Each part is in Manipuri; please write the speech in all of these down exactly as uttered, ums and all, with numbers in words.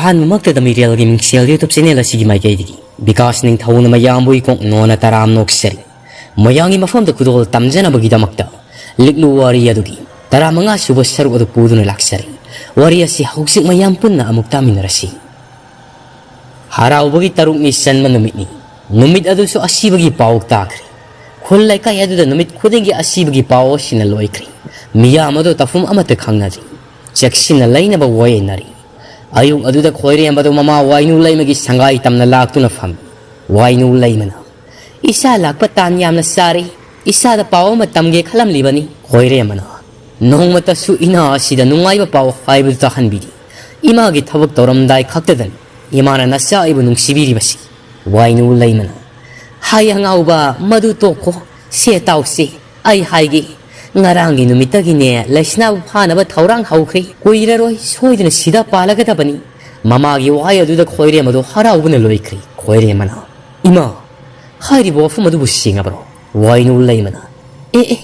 ꯑꯍꯥꯟꯕꯃꯛꯇꯗ ꯃꯤꯔꯦꯜꯒꯤ ꯃꯤꯡꯁꯦꯜ YouTube channel ꯑꯁꯤꯒꯤ ꯃꯥꯏꯀꯩꯗꯒꯤ ꯕꯤꯀꯥꯁ ꯅꯤꯡꯊꯧꯅ ꯃꯌꯥꯝꯕꯨ ꯏꯀꯣꯛ ꯅꯣꯟꯅ ꯇꯔꯥꯝ ꯅꯣꯛꯆꯔꯤ꯫ ꯃꯌꯥꯝꯒꯤ ꯃꯐꯝꯗ ꯈꯨꯗꯣꯜ ꯇꯝꯖꯅꯕꯒꯤꯗꯃꯛꯇ ꯂꯤꯛꯂꯨ ꯋꯥꯔꯤ ꯑꯗꯨꯒꯤ ꯇꯔꯥꯃꯉꯥ ꯁꯨꯕ ꯁꯔꯨꯛ ꯑꯗꯨ ꯄꯨꯗꯨꯅ ꯂꯥꯛꯆꯔꯤ꯫ ꯋꯥꯔꯤ ꯑꯁꯤ ꯍꯧꯖꯤꯛ ꯃꯌꯥꯝ ꯄꯨꯟꯅ ꯑꯃꯨꯛ ꯇꯥꯃꯤꯟꯅꯔꯁꯤ꯫ ꯍꯔꯥꯎꯕꯒꯤ ꯇꯔꯨꯛꯅꯤ ꯆꯟꯕ ꯅꯨꯃꯤꯠꯅꯤ꯫ ꯅꯨꯃꯤꯠ ꯑꯗꯨꯁꯨ ꯑꯁꯤꯕꯒꯤ ꯄꯥꯎ ꯇꯥꯈ꯭ꯔꯦ꯫ ꯈꯨꯜ ꯂꯩꯀꯥꯏ ꯑꯗꯨꯗ ꯅꯨꯃꯤꯠ ꯈꯨꯗꯤꯡꯒꯤ ꯑꯁꯤꯕꯒꯤ ꯄꯥꯎ ꯑꯁꯤꯅ ꯂꯣꯏꯈ꯭ꯔꯦ꯫ ꯃꯤꯌꯥꯝ ꯑꯗꯨ ꯇꯧꯐꯝ ꯑꯃꯠꯇ ꯈꯪꯅꯗ꯭ꯔꯦ꯫ ꯆꯦꯛꯁꯤꯟꯅ ꯂꯩꯅꯕ ꯋꯥꯌꯦꯟꯅꯔꯤ꯫ ꯑꯌꯨꯛ ꯑꯗꯨꯗ ꯈꯣꯏꯔꯦꯝꯕꯗꯨ ꯃꯃꯥ ꯋꯥꯏꯅꯨ ꯂꯩꯃꯒꯤ ꯁꯪꯒꯥꯏ ꯇꯝꯅ ꯂꯥꯛꯇꯨꯅ ꯐꯝꯃꯤ꯫ ꯋꯥꯏꯅꯨ ꯂꯩꯃꯅ, "ꯏꯆꯥ ꯂꯥꯛꯄ ꯇꯥꯟ ꯌꯥꯝꯅ ꯆꯥꯔꯦ꯫ ꯏꯆꯥꯗ ꯄꯥꯎ ꯑꯃ ꯇꯝꯒꯦ ꯈꯜꯂꯝꯂꯤꯕꯅꯤ꯫" ꯈꯣꯏꯔꯦꯝꯕꯅ, "ꯅꯣꯡꯃꯇꯁꯨ ꯏꯅꯥ ꯑꯁꯤꯗ ꯅꯨꯡꯉꯥꯏꯕ ꯄꯥꯎ ꯍꯥꯏꯕꯗꯨ ꯇꯥꯍꯟꯕꯤꯗꯦ꯫ ꯏꯃꯥꯒꯤ ꯊꯕꯛ ꯇꯧꯔꯝꯗꯥꯏ ꯈꯛꯇꯗꯅꯤ ꯏꯃꯥꯅ ꯅꯆꯥ ꯑꯩꯕꯨ ꯅꯨꯡꯁꯤꯕꯤꯔꯤꯕꯁꯤ꯫" ꯋꯥꯏꯅꯨ ꯂꯩꯃꯅ, "ꯍꯥꯏ ꯑꯉꯥꯎꯕ, ꯃꯗꯨ ꯇꯣꯛꯈꯣ꯫ ꯁꯦ ꯇꯥꯎꯁꯦ, ꯑꯩ ꯍꯥꯏꯒꯦ꯫ ꯉꯔꯥꯡꯒꯤ ꯅꯨꯃꯤꯠꯇꯒꯤꯅꯦ ꯂꯩꯁꯅꯥꯕꯨ ꯐꯥꯅꯕ ꯊꯧꯔꯥꯡ ꯍꯧꯈ꯭ꯔꯦ꯫ ꯀꯨꯏꯔꯔꯣꯏ, ꯁꯣꯏꯗꯅ ꯁꯤꯗ ꯄꯥꯜꯂꯒꯗꯕꯅꯤ꯫" ꯃꯃꯥꯒꯤ ꯋꯥꯍꯩ ꯑꯗꯨꯗ ꯈꯣꯏꯔꯦꯝꯕꯗꯨ ꯍꯔꯥꯎꯕꯅ ꯂꯣꯏꯈ꯭ꯔꯦ꯫ ꯈꯣꯏꯔꯦꯝꯕꯅ, "ꯏꯃꯥ, ꯍꯥꯏꯔꯤꯕ ꯋꯥꯐꯝ ꯑꯗꯨꯕꯨ ꯁꯦꯡꯉꯕ꯭ꯔꯣ?" ꯋꯥꯏꯅꯨ ꯂꯩꯃꯅ, "ꯑꯦ ꯑꯦ,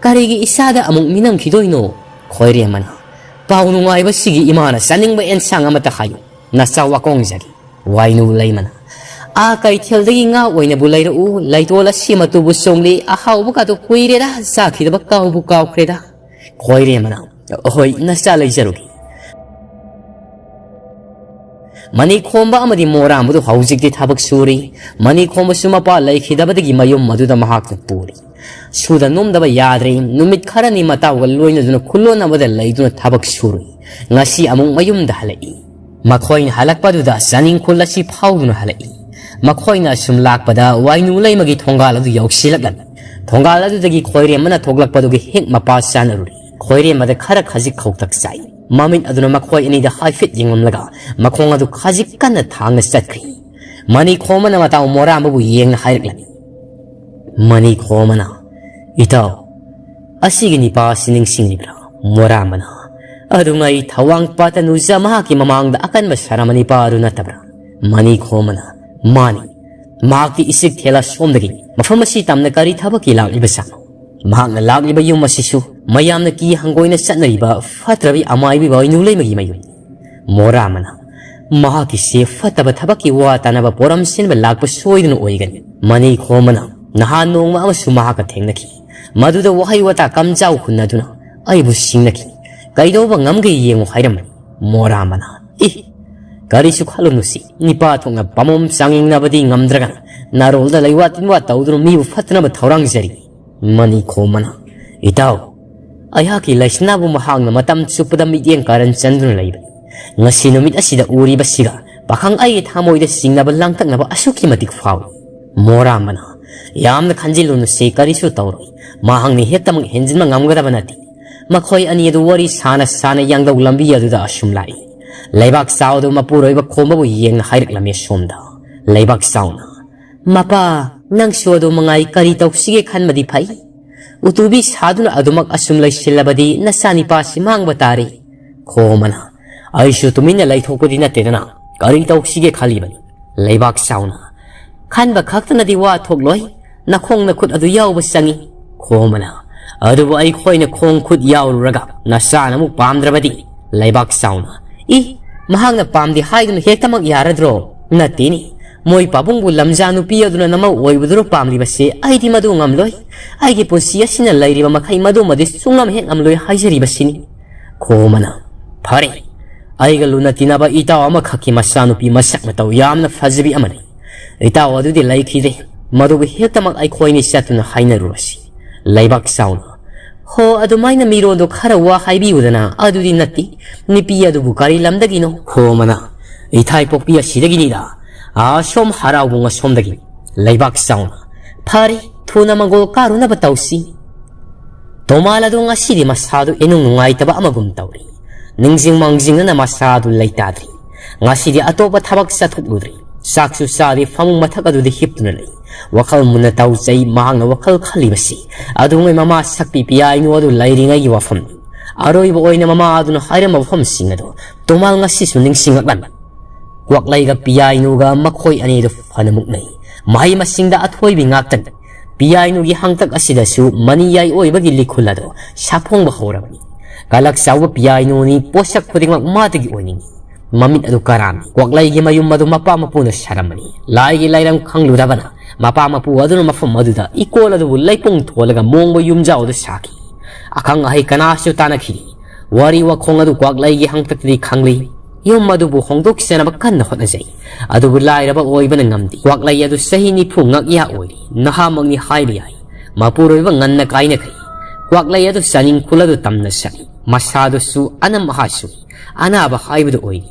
ꯀꯔꯤꯒꯤ ꯏꯆꯥꯗ ꯑꯃꯨꯛ ꯃꯤꯅꯝꯈꯤꯗꯣꯏꯅꯣ?" ꯈꯣꯏꯔꯦꯝꯕꯅ, "ꯄꯥꯎ ꯅꯨꯡꯉꯥꯏꯕꯁꯤꯒꯤ ꯏꯃꯥꯅ ꯆꯥꯅꯤꯡꯕ ꯑꯦꯟꯁꯥꯡ ꯑꯃꯇ ꯍꯥꯏꯌꯨ, ꯅꯆꯥ ꯋꯥꯀꯣꯡꯖꯒꯦ꯫" ꯋꯥꯏꯅꯨ ꯂꯩꯃꯅ, "ꯑꯥ ꯀꯩꯊꯦꯜꯗꯒꯤ ꯉꯥ ꯑꯣꯏꯅꯕꯨ ꯂꯩꯔꯛꯎ, ꯂꯩꯇꯣꯜ ꯑꯁꯤ ꯃꯇꯨꯕꯨ ꯆꯣꯡꯂꯤ, ꯑꯍꯥꯎꯕꯒꯗꯨ ꯀꯨꯏꯔꯦꯗ ꯆꯥꯈꯤꯗꯕ, ꯀꯥꯎꯕꯨ ꯀꯥꯎꯈ꯭ꯔꯦꯗ꯫" ꯈꯣꯏꯔꯦꯝꯕꯅ, "ꯍꯣꯏ, ꯅꯆꯥ ꯂꯩꯖꯔꯨꯒꯦ꯫" ꯃꯅꯤꯈꯣꯝꯕ ꯑꯃꯗꯤ ꯃꯣꯔꯥꯝꯕꯗꯨ ꯍꯧꯖꯤꯛꯇꯤ ꯊꯕꯛ ꯁꯨꯔꯤ꯫ ꯃꯅꯤꯈꯣꯝꯕꯁꯨ ꯃꯄꯥ ꯂꯩꯈꯤꯗꯕꯗꯒꯤ ꯃꯌꯨꯝ ꯑꯗꯨꯗ ꯃꯍꯥꯛꯅ ꯄꯨꯔꯤ꯫ ꯁꯨꯗ ꯅꯣꯝꯗꯕ ꯌꯥꯗ꯭ꯔꯦ꯫ ꯅꯨꯃꯤꯠ ꯈꯔꯅꯤ ꯃꯇꯥꯎꯒ ꯂꯣꯏꯅꯗꯨꯅ ꯈꯨꯂꯣꯟ ꯑꯃꯗ ꯂꯩꯗꯨꯅ ꯊꯕꯛ ꯁꯨꯔꯨꯏ꯫ ꯉꯁꯤ ꯑꯃꯨꯛ ꯃꯌꯨꯝꯗ ꯍꯜꯂꯛꯏ꯫ ꯃꯈꯣꯏꯅ ꯍꯜꯂꯛꯄꯗꯨꯗ ꯆꯥꯅꯤꯡꯈꯨꯜ ꯑꯁꯤ ꯐꯥꯎꯗꯨꯅ ꯍꯜꯂꯛꯏ꯫ ꯃꯈꯣꯏꯅ ꯑꯁꯨꯝ ꯂꯥꯛꯄꯗ ꯋꯥꯏꯅꯨ ꯂꯩꯃꯒꯤ ꯊꯣꯡꯒꯥꯜ ꯑꯗꯨ ꯌꯧꯁꯤꯜꯂꯛꯂꯝꯃꯤ꯫ ꯊꯣꯡꯒꯥꯜ ꯑꯗꯨꯗꯒꯤ ꯈꯣꯏꯔꯦꯝꯕꯅ ꯊꯣꯛꯂꯛꯄꯗꯨꯒ ꯍꯦꯛ ꯃꯄꯥ ꯆꯥꯅꯔꯨꯔꯤ꯫ ꯈꯣꯏꯔꯦꯝꯕꯗ ꯈꯔ ꯈꯖꯤꯛ ꯈꯧꯇꯛ ꯆꯥꯏ꯫ ꯃꯃꯤꯠ ꯑꯗꯨꯅ ꯃꯈꯣꯏ ꯑꯅꯤꯗ ꯍꯥꯏꯐꯦꯠ ꯌꯦꯡꯂꯝꯂꯒ ꯃꯈꯣꯡ ꯑꯗꯨ ꯈꯖꯤꯛ ꯀꯟꯅ ꯊꯥꯡꯅ ꯆꯠꯈ꯭ꯔꯤ꯫ ꯃꯅꯤꯈꯣꯝꯕꯅ ꯃꯇꯥꯎ ꯃꯣꯔꯥꯝꯕꯕꯨ ꯌꯦꯡꯅ ꯍꯥꯏꯔꯛꯂꯝꯃꯤ꯫ ꯃꯅꯤꯈꯣꯝꯕꯅ, "ꯏꯇꯥꯎ, ꯑꯁꯤꯒꯤ ꯅꯤꯄꯥ ꯑꯁꯤ ꯅꯤꯡꯁꯤꯡꯂꯤꯕ꯭ꯔꯥ?" ꯃꯣꯔꯥꯝꯕꯅ, "ꯑꯗꯨꯉꯩ ꯊꯋꯥꯡ ꯄꯥꯠꯇ ꯅꯨꯖ ꯃꯍꯥꯛꯀꯤ ꯃꯃꯥꯡꯗ ꯑꯀꯟꯕ ꯁꯥꯔꯝꯕ ꯅꯤꯄꯥ ꯑꯗꯨ ꯅꯠꯇꯕ꯭ꯔꯥ?" ꯃꯅꯤꯈꯣꯝꯕꯅ, "ꯃꯥꯅꯤ꯫ ꯃꯍꯥꯛꯇꯤ ꯏꯆꯤꯛ ꯊꯦꯂꯥ ꯁꯣꯝꯗꯒꯤꯅꯤ꯫ ꯃꯐꯝ ꯑꯁꯤ ꯇꯝꯅ ꯀꯔꯤ ꯊꯕꯛꯀꯤ ꯂꯥꯛꯂꯤꯕ ꯖꯥꯠꯅꯣ? ꯃꯍꯥꯛꯅ ꯂꯥꯛꯂꯤꯕ ꯌꯨꯝ ꯑꯁꯤꯁꯨ ꯃꯌꯥꯝꯅ ꯀꯤ ꯍꯪꯒꯣꯏꯅ ꯆꯠꯅꯔꯤꯕ ꯐꯠꯇ꯭ꯔꯕꯤ ꯑꯃꯥꯏꯕꯤ ꯋꯥꯏꯅꯨ ꯂꯩꯃꯒꯤ ꯃꯌꯨꯝꯅꯤ꯫" ꯃꯣꯔꯥꯝꯕꯅ, ꯃꯍꯥꯛꯀꯤꯁꯦ ꯐꯠꯇꯕ ꯊꯕꯛꯀꯤ ꯋꯥ ꯇꯥꯅꯕ ꯄꯣꯔꯝ ꯁꯤꯟꯕ ꯂꯥꯛꯄ ꯁꯣꯏꯗꯅ ꯑꯣꯏꯒꯅꯤ꯫ ꯃꯅꯤ ꯈꯣꯝꯕꯅ ꯅꯍꯥꯟ ꯅꯣꯡꯃ ꯑꯃꯁꯨ ꯃꯍꯥꯛꯀ ꯊꯦꯡꯅꯈꯤ꯫ ꯃꯗꯨꯗ ꯋꯥꯍꯩ ꯋꯥꯇꯥ ꯀꯝꯖꯥꯎ ꯍꯨꯟꯅꯗꯨꯅ ꯑꯩꯕꯨ ꯁꯤꯡꯅꯈꯤ꯫ "ꯀꯩꯗꯧꯕ ꯉꯝꯒꯦ ꯌꯦꯡꯉꯨ" ꯍꯥꯏꯔꯝꯕꯅꯤ꯫ ꯃꯣꯔꯥ ꯃꯅꯥ, "ꯏ, ꯀꯔꯤꯁꯨ ꯈꯜꯂꯨꯅꯨꯁꯤ꯫ ꯅꯤꯄꯥ ꯊꯣꯛꯅ ꯄꯥꯃꯝ ꯆꯥꯡꯌꯦꯡꯅꯕꯗꯤ ꯉꯝꯗ꯭ꯔꯒꯅ ꯅꯥꯔꯣꯜꯗ ꯂꯩꯋꯥ ꯇꯤꯟꯋꯥ ꯇꯧꯗꯨꯅ ꯃꯤꯕꯨ ꯐꯠꯇꯅꯕ ꯊꯧꯔꯥꯡꯖꯔꯤ꯫" ꯃꯅꯤ ꯈꯣꯝꯕꯅ, "ꯏꯇꯥꯎ, ꯑꯩꯍꯥꯛꯀꯤ ꯂꯩꯁꯅꯥꯕꯨ ꯃꯍꯥꯛꯅ ꯃꯇꯝ ꯆꯨꯞꯄꯗ ꯃꯤꯠꯌꯦꯡ ꯀꯥꯔꯟ ꯆꯟꯗꯨꯅ ꯂꯩꯕꯅꯤ꯫ ꯉꯁꯤ ꯅꯨꯃꯤꯠ ꯑꯁꯤꯗ ꯎꯔꯤꯕꯁꯤꯒ ꯄꯥꯈꯪ ꯑꯩꯒꯤ ꯊꯃꯣꯏꯗ ꯆꯤꯡꯅꯕ ꯂꯥꯡꯇꯛꯅꯕ ꯑꯁꯨꯛꯀꯤ ꯃꯇꯤꯛ ꯐꯥꯎꯏ꯫" ꯃꯣꯔꯥ ꯃꯅꯥ, "ꯌꯥꯝꯅ ꯈꯟꯖꯤꯜꯂꯨꯅꯨꯁꯤ, ꯀꯔꯤꯁꯨ ꯇꯧꯔꯣꯏ꯫ ꯃꯍꯥꯛꯅ ꯍꯦꯛꯇꯃꯛ ꯍꯦꯟꯖꯤꯟꯕ ꯉꯝꯒꯗꯕ ꯅꯠꯇꯦ꯫ ꯃꯈꯣꯏ ꯑꯅꯤ ꯑꯗꯨ ꯋꯥꯔꯤ ꯁꯥꯅ ꯁꯥꯅ ꯌꯥꯡꯗꯧ ꯂꯝꯕꯤ ꯑꯗꯨꯗ ꯑꯁꯨꯝ ꯂꯥꯛꯏ꯫ ꯂꯩꯕꯥꯛ ꯆꯥꯎꯗꯨ ꯃꯄꯨꯔꯣꯏꯕ ꯈꯣꯝꯕꯕꯨ ꯌꯦꯡꯅ ꯍꯥꯏꯔꯛꯂꯝꯃꯤ ꯑꯁꯣꯝꯗ꯫ ꯂꯩꯕꯥꯛ ꯆꯥꯎꯅ, "ꯃꯄꯥ, ꯅꯪꯁꯨ ꯑꯗꯨ ꯃꯉꯥꯏ, ꯀꯔꯤ ꯇꯧꯁꯤꯒꯦ ꯈꯟꯕꯗꯤ ꯐꯩ꯫ ꯎꯇꯨꯕꯤ ꯁꯥꯗꯨꯅ ꯑꯗꯨꯃꯛ ꯑꯁꯨꯝ ꯂꯩꯁꯤꯜꯂꯕꯗꯤ ꯅꯆꯥꯅꯤꯄꯥꯁꯤ ꯃꯥꯡꯕ ꯇꯥꯔꯦ꯫" ꯈꯣꯝꯕꯅ, "ꯑꯩꯁꯨ ꯇꯨꯃꯤꯟꯅ ꯂꯩꯊꯣꯛꯄꯗꯤ ꯅꯠꯇꯦꯗꯅ, ꯀꯔꯤ ꯇꯧꯁꯤꯒꯦ ꯈꯜꯂꯤꯕꯅꯤ꯫" ꯂꯩꯕꯥꯛ ꯆꯥꯎꯅ, "ꯈꯟꯕ ꯈꯛꯇꯅꯗꯤ ꯋꯥ ꯊꯣꯛꯂꯣꯏ, ꯅꯈꯣꯡ ꯅꯈꯨꯠ ꯑꯗꯨ ꯌꯥꯎꯕ ꯆꯪꯏ꯫" ꯈꯣꯝꯕꯅ, "ꯑꯗꯨꯕꯨ ꯑꯩꯈꯣꯏꯅ ꯈꯣꯡ ꯈꯨꯠ ꯌꯥꯎꯔꯨꯔꯒ ꯅꯆꯥꯅ ꯑꯃꯨꯛ ꯄꯥꯝꯗ꯭ꯔꯕꯗꯤ?" ꯂꯩꯕꯥꯛ ꯆꯥꯎꯅ, "ꯏ, ꯃꯍꯥꯛꯅ ꯄꯥꯝꯗꯦ ꯍꯥꯏꯗꯨꯅ ꯍꯦꯛꯇꯃꯛ ꯌꯥꯔꯗ꯭ꯔꯣ? ꯅꯠꯇꯦꯅꯦ, ꯃꯣꯏ ꯄꯥꯕꯨꯡꯕꯨ ꯂꯝꯖꯥ ꯅꯨꯄꯤ ꯑꯗꯨꯅ ꯅꯃꯧ ꯑꯣꯏꯕꯗꯨꯅ ꯄꯥꯝꯂꯤꯕꯁꯦ ꯑꯩꯗꯤ ꯃꯗꯨ ꯉꯝꯂꯣꯏ꯫ ꯑꯩꯒꯤ ꯄꯨꯟꯁꯤ ꯑꯁꯤꯅ ꯂꯩꯔꯤꯕ ꯃꯈꯩ ꯃꯗꯨꯃꯗꯤ ꯁꯨꯡꯉꯝ ꯍꯦꯛ ꯉꯝꯂꯣꯏ ꯍꯥꯏꯖꯔꯤꯕꯁꯤꯅꯤ꯫" ꯈꯣꯝꯕꯅ, "ꯐꯔꯦ, ꯑꯩꯒ ꯂꯨꯅ ꯇꯤꯟꯅꯕ ꯏꯇꯥꯎ ꯑꯃꯈꯛꯀꯤ ꯃꯆꯥꯅꯨꯄꯤ ꯃꯁꯛ ꯃꯇꯧ ꯌꯥꯝꯅ ꯐꯖꯕꯤ ꯑꯃ ꯂꯩ꯫ ꯏꯇꯥꯎ ꯑꯗꯨꯗꯤ ꯂꯩꯈꯤꯗꯦ, ꯃꯗꯨꯕꯨ ꯍꯦꯛꯇꯃꯛ ꯑꯩꯈꯣꯏꯅꯤ ꯆꯠꯇꯨꯅ ꯍꯥꯏꯅꯔꯨꯔꯁꯤ꯫" ꯂꯩꯕꯥꯛ ꯆꯥꯎꯅ, "ꯍꯣ, ꯑꯗꯨꯃꯥꯏꯅ ꯃꯤꯔꯣꯟꯗꯣ ꯈꯔ ꯋꯥ ꯍꯥꯏꯕꯤꯌꯨꯗꯅ, ꯑꯗꯨꯗꯤ ꯅꯠꯇꯦ, ꯅꯨꯄꯤ ꯑꯗꯨꯕꯨ ꯀꯔꯤ ꯂꯝꯗꯒꯤꯅꯣ?" ꯈꯣꯝꯕꯅ, "ꯏꯊꯥꯏ ꯄꯣꯛꯄꯤ ꯑꯁꯤꯗꯒꯤꯅꯤꯗ, ꯑꯁꯣꯝ ꯍꯔꯥꯎꯕꯨꯡ ꯑꯁꯣꯝꯗꯒꯤ꯫" ꯂꯩꯕꯥꯛ ꯆꯥꯎꯅ, "ꯐꯔꯦ, ꯊꯨꯅ ꯃꯪꯒꯣꯜ ꯀꯥꯔꯨꯅꯕ ꯇꯧꯁꯤ꯫" ꯇꯣꯃꯥꯜ ꯑꯗꯨ ꯉꯁꯤꯗꯤ ꯃꯁꯥꯗꯨ ꯏꯅꯨꯡ ꯅꯨꯡꯉꯥꯏꯇꯕ ꯑꯃꯒꯨꯝ ꯇꯧꯔꯤ꯫ ꯅꯤꯡꯁꯤꯡ ꯃꯥꯡꯖꯤꯡꯅꯅ ꯃꯁꯥꯗꯨ ꯂꯩꯇꯥꯗ꯭ꯔꯤ꯫ ꯉꯁꯤꯗꯤ ꯑꯇꯣꯞꯄ ꯊꯕꯛ ꯆꯠꯊꯣꯛꯂꯨꯗ꯭ꯔꯤ꯫ ꯆꯥꯛꯁꯨ ꯆꯥꯗꯦ, ꯐꯃꯨꯡ ꯃꯊꯛ ꯑꯗꯨꯗ ꯍꯤꯞꯇꯨꯅ ꯂꯩ꯫ ꯋꯥꯈꯜ ꯃꯨꯟꯅ ꯇꯧꯖꯩ꯫ ꯃꯍꯥꯛꯅ ꯋꯥꯈꯜ ꯈꯜꯂꯤꯕꯁꯤ ꯑꯗꯨꯉꯩ ꯃꯃꯥ ꯁꯛꯄꯤ ꯄꯤꯌꯥꯏꯅꯨ ꯑꯗꯨ ꯂꯩꯔꯤꯉꯩꯒꯤ ꯋꯥꯐꯝꯅꯤ꯫ ꯑꯔꯣꯏꯕ ꯑꯣꯏꯅ ꯃꯃꯥ ꯑꯗꯨꯅ ꯍꯥꯏꯔꯝꯕ ꯋꯥꯐꯝꯁꯤꯡ ꯑꯗꯨ ꯇꯣꯃꯥꯜ ꯉꯁꯤꯁꯨ ꯅꯤꯡꯁꯤꯡꯂꯛꯂꯝꯃꯤ꯫ ꯀ꯭ꯋꯥꯛꯂꯩꯒ ꯄꯤꯌꯥꯏꯅꯨꯒ ꯃꯈꯣꯏ ꯑꯅꯤꯗꯨ ꯐꯅ ꯃꯨꯛꯅꯩ꯫ ꯃꯍꯩ ꯃꯁꯤꯡꯗ ꯑꯊꯣꯏꯕꯤ ꯉꯥꯛꯇꯅꯤ꯫ ꯄꯤꯌꯥꯏꯅꯨꯒꯤ ꯍꯥꯡꯇꯛ ꯑꯁꯤꯗꯁꯨ ꯃꯅꯤ ꯌꯥꯏ ꯑꯣꯏꯕꯒꯤ ꯂꯤꯈꯨꯜ ꯑꯗꯨ ꯁꯥꯐꯣꯡꯕ ꯍꯧꯔꯕꯅꯤ꯫ ꯀꯂꯛ ꯆꯥꯎꯕ ꯄꯤꯌꯥꯏꯅꯨꯅꯤ, ꯄꯣꯠꯁꯛ ꯈꯨꯗꯤꯡꯃꯛ ꯃꯥꯗꯒꯤ ꯑꯣꯏꯅꯤꯡꯏ꯫ ꯃꯃꯤꯠ ꯑꯗꯨ ꯀꯔꯥꯝꯃꯤ꯫ ꯀ꯭ꯋꯥꯛꯂꯩꯒꯤ ꯃꯌꯨꯝ ꯑꯗꯨ ꯃꯄꯥ ꯃꯄꯨꯅ ꯁꯥꯔꯝꯕꯅꯤ꯫ ꯂꯥꯏꯒꯤ ꯂꯥꯏꯔꯝ ꯈꯪꯂꯨꯗꯕꯅ ꯃꯄꯥ ꯃꯄꯨ ꯑꯗꯨꯅ ꯃꯐꯝ ꯑꯗꯨꯗ ꯏꯀꯣꯜ ꯑꯗꯨꯕꯨ ꯂꯩꯄꯨꯡ ꯊꯣꯜꯂꯒ ꯃꯣꯡꯕ ꯌꯨꯝꯖꯥꯎ ꯑꯗꯨ ꯁꯥꯈꯤ꯫ ꯑꯈꯪ ꯑꯍꯩ ꯀꯅꯥꯁꯨ ꯇꯥꯟꯅꯈꯤꯗꯦ꯫ ꯋꯥꯔꯤ ꯋꯥꯈꯣꯡ ꯑꯗꯨ ꯀ꯭ꯋꯥꯛꯂꯩꯒꯤ ꯍꯥꯡꯇꯛꯇꯗꯤ ꯈꯪꯂꯤ꯫ ꯌꯨꯝ ꯑꯗꯨꯕꯨ ꯍꯣꯡꯗꯣꯛꯆꯅꯕ ꯀꯟꯅ ꯍꯣꯠꯅꯖꯩ꯫ ꯑꯗꯨꯕꯨ ꯂꯥꯏꯔꯕ ꯑꯣꯏꯕꯅ ꯉꯝꯗꯦ꯫ ꯀ꯭ꯋꯥꯛꯂꯩ ꯑꯗꯨ ꯆꯍꯤ ꯅꯤꯐꯨ ꯉꯛꯌꯥ ꯑꯣꯏꯔꯤ꯫ ꯅꯍꯥꯃꯛꯅꯤ ꯍꯥꯏꯕ ꯌꯥꯏ꯫ ꯃꯄꯨꯔꯣꯏꯕ ꯉꯟꯅ ꯀꯥꯏꯅꯈ꯭ꯔꯦ꯫ ꯀ꯭ꯋꯥꯛꯂꯩ ꯑꯗꯨ ꯆꯥꯅꯤꯡ ꯈꯨꯜ ꯑꯗꯨ ꯇꯝꯅ ꯁꯛꯏ꯫ ꯃꯁꯥꯗꯨꯁꯨ ꯑꯅꯝ ꯑꯍꯥꯁꯨ ꯑꯅꯥꯕ ꯍꯥꯏꯕꯗꯨ ꯑꯣꯏꯔꯤ꯫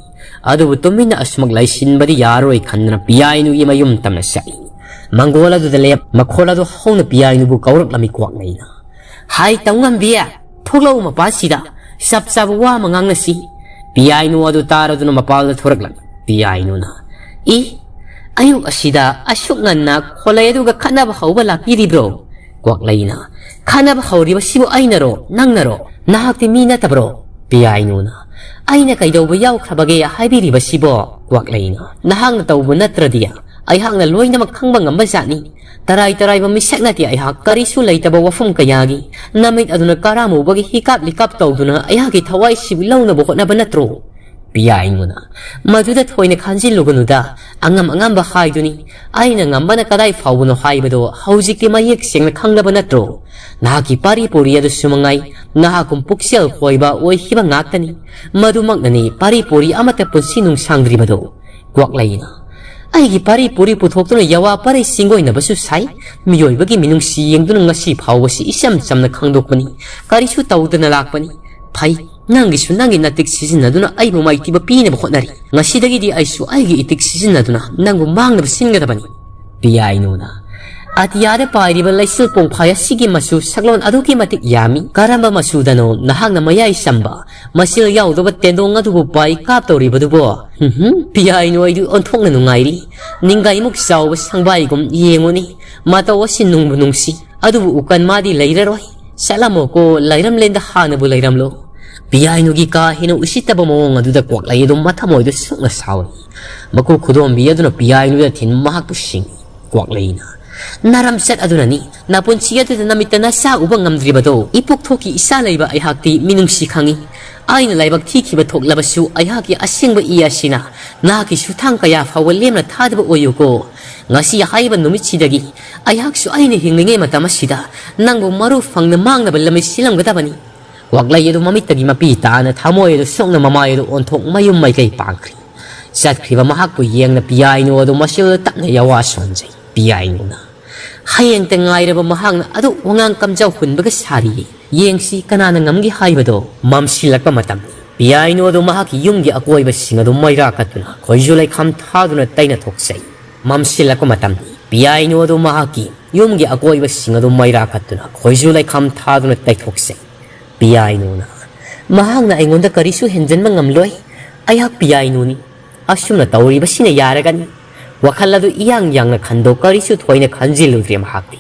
ꯑꯗꯨꯕꯨ ꯇꯨꯃꯤꯟꯅ ꯑꯁꯨꯃꯛ ꯂꯩꯁꯤꯟꯕꯗꯤ ꯌꯥꯔꯣꯏ ꯈꯟꯗꯨꯅ ꯄꯤꯌꯥꯏꯅꯨꯒꯤ ꯃꯌꯨꯝ ꯇꯝꯅ ꯆꯠꯂꯤ꯫ ꯃꯪꯒꯣꯜ ꯑꯗꯨꯗ ꯂꯦꯞ ꯃꯈꯣꯜ ꯑꯗꯨ ꯍꯧꯅ ꯄꯤꯌꯥꯏꯅꯨꯕꯨ ꯀꯧꯔꯛꯂꯝꯃꯤ ꯀ꯭ꯋꯥꯛꯂꯩꯅ꯫ "ꯍꯥꯏ ꯇꯧꯉꯝꯕꯤ, ꯊꯣꯛꯂꯛꯎ ꯃꯄꯥꯁꯤꯗ, ꯆꯞ ꯆꯥꯕ ꯋꯥ ꯑꯃ ꯉꯥꯡꯅꯁꯤ꯫" ꯄꯤꯌꯥꯏꯅꯨ ꯑꯗꯨ ꯇꯥꯔꯗꯨꯅ ꯃꯄꯥꯜꯗ ꯊꯣꯔꯛꯂꯝꯃꯤ꯫ ꯄꯤꯌꯥꯏꯅꯨꯅ, "ꯏ, ꯑꯌꯨꯛ ꯑꯁꯤꯗ ꯑꯁꯨꯛ ꯉꯟꯅ ꯈꯣꯂꯩ ꯑꯗꯨꯒ ꯈꯠꯅꯕ ꯍꯧꯕ ꯂꯥꯛꯄꯤꯔꯤꯕ꯭ꯔꯣ?" ꯀ꯭ꯋꯥꯛꯂꯩꯅ, "ꯈꯠꯅꯕ ꯍꯧꯔꯤꯕꯁꯤꯕꯨ ꯑꯩꯅꯔꯣ, ꯅꯪꯅꯔꯣ? ꯅꯍꯥꯛꯇꯤ ꯃꯤ ꯅꯠꯇꯕ꯭ꯔꯣ?" ꯄꯤꯌꯥꯏꯅꯨꯅ, "ꯑꯩꯅ ꯀꯩꯗꯧꯕ ꯌꯥꯎꯈ꯭ꯔꯕꯒꯦ ꯍꯥꯏꯕꯤꯔꯤꯕꯁꯤꯕꯣ?" ꯀ꯭ꯋꯥꯛꯂꯩꯅ, "ꯅꯍꯥꯛꯅ ꯇꯧꯕ ꯅꯠꯇ꯭ꯔꯗꯤ ꯑꯩꯍꯥꯛꯅ ꯂꯣꯏꯅꯃꯛ ꯈꯪꯕ ꯉꯝꯕ ꯖꯥꯠꯅꯤ꯫ ꯇꯔꯥꯏ ꯇꯔꯥꯏꯕ ꯃꯤꯁꯛ ꯅꯠꯇꯦ ꯑꯩꯍꯥꯛ, ꯀꯔꯤꯁꯨ ꯂꯩꯇꯕ ꯋꯥꯐꯝ ꯀꯌꯥꯒꯤ ꯅꯃꯤꯠ ꯑꯗꯨꯅ ꯀꯔꯥꯝ ꯎꯕꯒꯤ ꯍꯤꯀꯥꯞ ꯂꯤꯀꯥꯞ ꯇꯧꯗꯨꯅ ꯑꯩꯍꯥꯛꯀꯤ ꯊꯋꯥꯏꯁꯤꯕꯨ ꯂꯧꯅꯕ ꯍꯣꯠꯅꯕ ꯅꯠꯇ꯭ꯔꯣ?" ꯄꯤꯌꯥꯏꯅꯨꯅ, "ꯃꯗꯨꯗ ꯊꯣꯏꯅ ꯈꯟꯖꯤꯜꯂꯨꯒꯅꯨꯗ, ꯑꯉꯝ ꯑꯉꯝꯕ ꯍꯥꯏꯗꯨꯅꯤ꯫ ꯑꯩꯅ ꯉꯝꯕꯅ ꯀꯗꯥꯏ ꯐꯥꯎꯕꯅꯣ ꯍꯥꯏꯕꯗꯣ ꯍꯧꯖꯤꯛꯇꯤ ꯃꯌꯦꯛ ꯁꯦꯡꯅ ꯈꯪꯂꯕ ꯅꯠꯇ꯭ꯔꯣ? ꯅꯍꯥꯛꯀꯤ ꯄꯥꯔꯤ ꯄꯨꯔꯤ ꯑꯗꯨꯁꯨ ꯃꯉꯥꯏ, ꯅꯍꯥꯛꯀꯨꯝ ꯄꯨꯛꯆꯦꯜ ꯈꯣꯏꯕ ꯑꯣꯏꯈꯤꯕ ꯉꯥꯛꯇꯅꯤ꯫ ꯃꯗꯨꯃꯛꯅꯅꯤ ꯄꯥꯔꯤ ꯄꯨꯔꯤ ꯑꯃꯠꯇ ꯄꯨꯟꯁꯤ ꯅꯨꯡꯁꯥꯡꯗ꯭ꯔꯤꯕꯗꯣ꯫" ꯀ꯭ꯋꯥꯛꯂꯩꯅ, "ꯑꯩꯒꯤ ꯄꯥꯔꯤ ꯄꯨꯔꯤ ꯄꯨꯊꯣꯛꯇꯨꯅ ꯌꯥꯋꯥ ꯄꯥꯔꯤ ꯆꯤꯡꯒꯣꯏꯅꯕꯁꯨ ꯁꯥꯏ꯫ ꯃꯤꯑꯣꯏꯕꯒꯤ ꯃꯤꯅꯨꯡꯁꯤ ꯌꯦꯡꯗꯨꯅ ꯉꯁꯤ ꯐꯥꯎꯕꯁꯤ ꯏꯆꯝ ꯆꯝꯅ ꯈꯪꯗꯣꯛꯄꯅꯤ꯫ ꯀꯔꯤꯁꯨ ꯇꯧꯗꯅ ꯂꯥꯛꯄꯅꯤ꯫ ꯐꯩ, ꯅꯪꯒꯤꯁꯨ ꯅꯪꯒꯤ ꯅꯇꯤꯛ ꯁꯤꯖꯤꯟꯅꯗꯨꯅ ꯑꯩꯕꯨ ꯃꯥꯏꯊꯤꯕ ꯄꯤꯅꯕ ꯍꯣꯠꯅꯔꯤ꯫ ꯉꯁꯤꯗꯒꯤꯗꯤ ꯑꯩꯁꯨ ꯑꯩꯒꯤ ꯏꯇꯤꯛ ꯁꯤꯖꯤꯟꯅꯗꯨꯅ ꯅꯪꯕꯨ ꯃꯥꯡꯅꯕ ꯁꯤꯟꯒꯗꯕꯅꯤ꯫" ꯄꯤꯌꯥꯏꯅꯨꯅ, "ꯑꯇꯤꯌꯥꯗ ꯄꯥꯏꯔꯤꯕ ꯂꯩꯆꯤꯜ ꯄꯣꯡꯐꯥꯏ ꯑꯁꯤꯒꯤ ꯃꯆꯨ ꯁꯛꯂꯣꯟ ꯑꯗꯨꯛꯀꯤ ꯃꯇꯤꯛ ꯌꯥꯝꯃꯤ꯫ ꯀꯔꯝꯕ ꯃꯆꯨꯗꯅꯣ ꯅꯍꯥꯛꯅ ꯃꯌꯥꯏ ꯆꯝꯕ, ꯃꯆꯤꯜ ꯌꯥꯎꯗꯕ ꯇꯦꯟꯗꯣꯡ ꯑꯗꯨꯕꯨ ꯄꯥꯏ ꯀꯥꯞꯇꯧꯔꯤꯕꯗꯨꯕꯣ? ꯍꯨꯝ ꯍꯨꯝ, ꯄꯤꯌꯥꯏꯅꯨ ꯑꯩꯗꯨ ꯑꯣꯟꯊꯣꯛꯅ ꯅꯨꯡꯉꯥꯏꯔꯤ꯫ ꯅꯤꯡꯒꯥꯏꯃꯨꯛ ꯆꯥꯎꯕ ꯁꯪꯕꯥꯏꯒꯨꯝ ꯌꯦꯡꯉꯨꯅꯤ꯫ ꯃꯇꯧ ꯑꯁꯤ ꯅꯨꯡꯕꯨ ꯅꯨꯡꯁꯤ, ꯑꯗꯨꯕꯨ ꯎꯀꯟ ꯃꯥꯗꯤ ꯂꯩꯔꯔꯣꯏ꯫ ꯆꯠꯂꯝꯃꯣꯀꯣ, ꯂꯩꯔꯝꯂꯦꯟꯗ ꯍꯥꯟꯅꯕꯨ ꯂꯩꯔꯝꯂꯣ꯫" ꯄꯤꯌꯥꯏꯅꯨꯒꯤ ꯀꯥ ꯍꯦꯟꯅ ꯎꯁꯤꯠꯇꯕ ꯃꯑꯣꯡ ꯑꯗꯨꯗ ꯀ꯭ꯋꯥꯛꯂꯩ ꯑꯗꯨ ꯃꯊꯃꯣꯏꯗ ꯁꯨꯛꯅ ꯁꯥꯎꯏ꯫ ꯃꯀꯨ ꯈꯨꯗꯣꯝꯕꯤ ꯑꯗꯨꯅ ꯄꯤꯌꯥꯏꯅꯨꯗ ꯊꯤꯟ ꯃꯍꯥꯛꯄꯨ ꯁꯤꯡꯏ꯫ ꯀ꯭ꯋꯥꯛꯂꯩꯅ, "ꯅꯔꯝꯆꯠ ꯑꯗꯨꯅꯅꯤ ꯅꯄꯨꯟꯁꯤ ꯑꯗꯨꯗ ꯅꯃꯤꯠꯇ ꯅꯆꯥ ꯎꯕ ꯉꯝꯗ꯭ꯔꯤꯕꯗꯣ꯫ ꯏꯄꯨꯛ ꯊꯣꯛꯀꯤ ꯏꯆꯥ ꯂꯩꯕ ꯑꯩꯍꯥꯛꯇꯤ ꯃꯤꯅꯨꯡꯁꯤ ꯈꯪꯏ꯫ ꯑꯩꯅ ꯂꯥꯏꯕꯛ ꯊꯤꯈꯤꯕ ꯊꯣꯛꯂꯕꯁꯨ, ꯑꯩꯍꯥꯛꯀꯤ ꯑꯁꯦꯡꯕ ꯏ ꯑꯁꯤꯅ ꯅꯍꯥꯛꯀꯤ ꯁꯨꯊꯥꯡ ꯀꯌꯥ ꯐꯥꯎꯕ ꯂꯦꯝꯅ ꯊꯥꯗꯕ ꯑꯣꯏꯌꯨꯀꯣ꯫ ꯉꯁꯤ ꯍꯥꯏꯔꯤꯕ ꯅꯨꯃꯤꯠꯁꯤꯗꯒꯤ ꯑꯩꯍꯥꯛꯁꯨ ꯑꯩꯅ ꯍꯤꯡꯂꯤꯉꯩ ꯃꯇꯝ ꯑꯁꯤꯗ ꯅꯪꯕꯨ ꯃꯔꯨ ꯐꯪꯅ ꯃꯥꯡꯅꯕ ꯂꯝꯕꯤ ꯁꯤꯜꯂꯝꯒꯗꯕꯅꯤ꯫ ꯀ꯭ꯋꯥꯛꯂꯩ ꯑꯗꯨ ꯃꯃꯤꯠꯇꯒꯤ ꯃꯄꯤ ꯇꯥꯅ ꯊꯃꯣꯏ ꯑꯗꯨ ꯁꯣꯛꯅ ꯃꯃꯥꯏ ꯑꯗꯨ ꯑꯣꯟꯊꯣꯛ ꯃꯌꯨꯝ ꯃꯥꯏꯀꯩ ꯄꯥꯡꯈ꯭ꯔꯤ꯫ ꯆꯠꯈ꯭ꯔꯤꯕ ꯃꯍꯥꯛꯄꯨ ꯌꯦꯡꯅ ꯄꯤꯌꯥꯏꯅꯨ ꯑꯗꯨ ꯃꯁꯤꯗ ꯇꯞꯅ ꯌꯥꯋꯥ ꯁꯣꯟꯖꯩ꯫ ꯄꯤꯌꯥꯏꯅꯨꯅ ꯍꯌꯦꯡꯇ ꯉꯥꯏꯔꯕ ꯃꯍꯥꯛꯅ ꯑꯗꯨ ꯋꯥꯉꯥꯡ ꯀꯝꯖꯥꯎ ꯍꯨꯟꯕꯒ ꯁꯥꯔꯤꯌꯦ꯫ ꯌꯦꯡꯁꯤ ꯀꯅꯥꯅ ꯉꯝꯒꯦ ꯍꯥꯏꯕꯗꯣ꯫ ꯃꯝꯁꯤꯜꯂꯛꯄ ꯃꯇꯝꯅꯤ꯫ ꯄꯤꯌꯥꯏꯅꯨ ꯑꯗꯨ ꯃꯍꯥꯛꯀꯤ ꯌꯨꯝꯒꯤ ꯑꯀꯣꯏꯕꯁꯤꯡ ꯑꯗꯨ ꯃꯩꯔꯥ ꯀꯠꯇꯨꯅ ꯈꯣꯏꯖꯨ ꯂꯩꯈꯥꯝ ꯊꯥꯗꯨꯅ ꯇꯩꯅ ꯊꯣꯛꯆꯩ꯫ ꯃꯝꯁꯤꯜꯂꯛꯄ ꯃꯇꯝꯅꯤ꯫ ꯄꯤꯌꯥꯏꯅꯨ ꯑꯗꯨ ꯃꯍꯥꯛꯀꯤ ꯌꯨꯝꯒꯤ ꯑꯀꯣꯏꯕꯁꯤꯡ ꯑꯗꯨ ꯃꯩꯔꯥ ꯀꯠꯇꯨꯅ ꯈꯣꯏꯖꯨ ꯂꯩꯈꯥꯝ ꯊꯥꯗꯨꯅ ꯇꯩꯊꯣꯛꯆꯩ꯫ ꯄꯤꯌꯥꯏꯅꯨꯅ ꯃꯍꯥꯛꯅ ꯑꯩꯉꯣꯟꯗ ꯀꯔꯤꯁꯨ ꯍꯦꯟꯖꯟꯕ ꯉꯝꯂꯣꯏ꯫ ꯑꯩꯍꯥꯛ ꯄꯤꯌꯥꯏꯅꯨꯅꯤ꯫ ꯑꯁꯨꯝꯅ ꯇꯧꯔꯤꯕꯁꯤꯅ ꯌꯥꯔꯒꯅꯤ꯫ ꯋꯥꯈꯜ ꯑꯗꯨ ꯏꯌꯥꯡ ꯌꯥꯡꯅ ꯈꯟꯗꯣꯛ ꯀꯔꯤꯁꯨ ꯊꯣꯏꯅ ꯈꯟꯖꯤꯜꯂꯨꯗ꯭ꯔꯦ ꯃꯍꯥꯛꯇꯤ꯫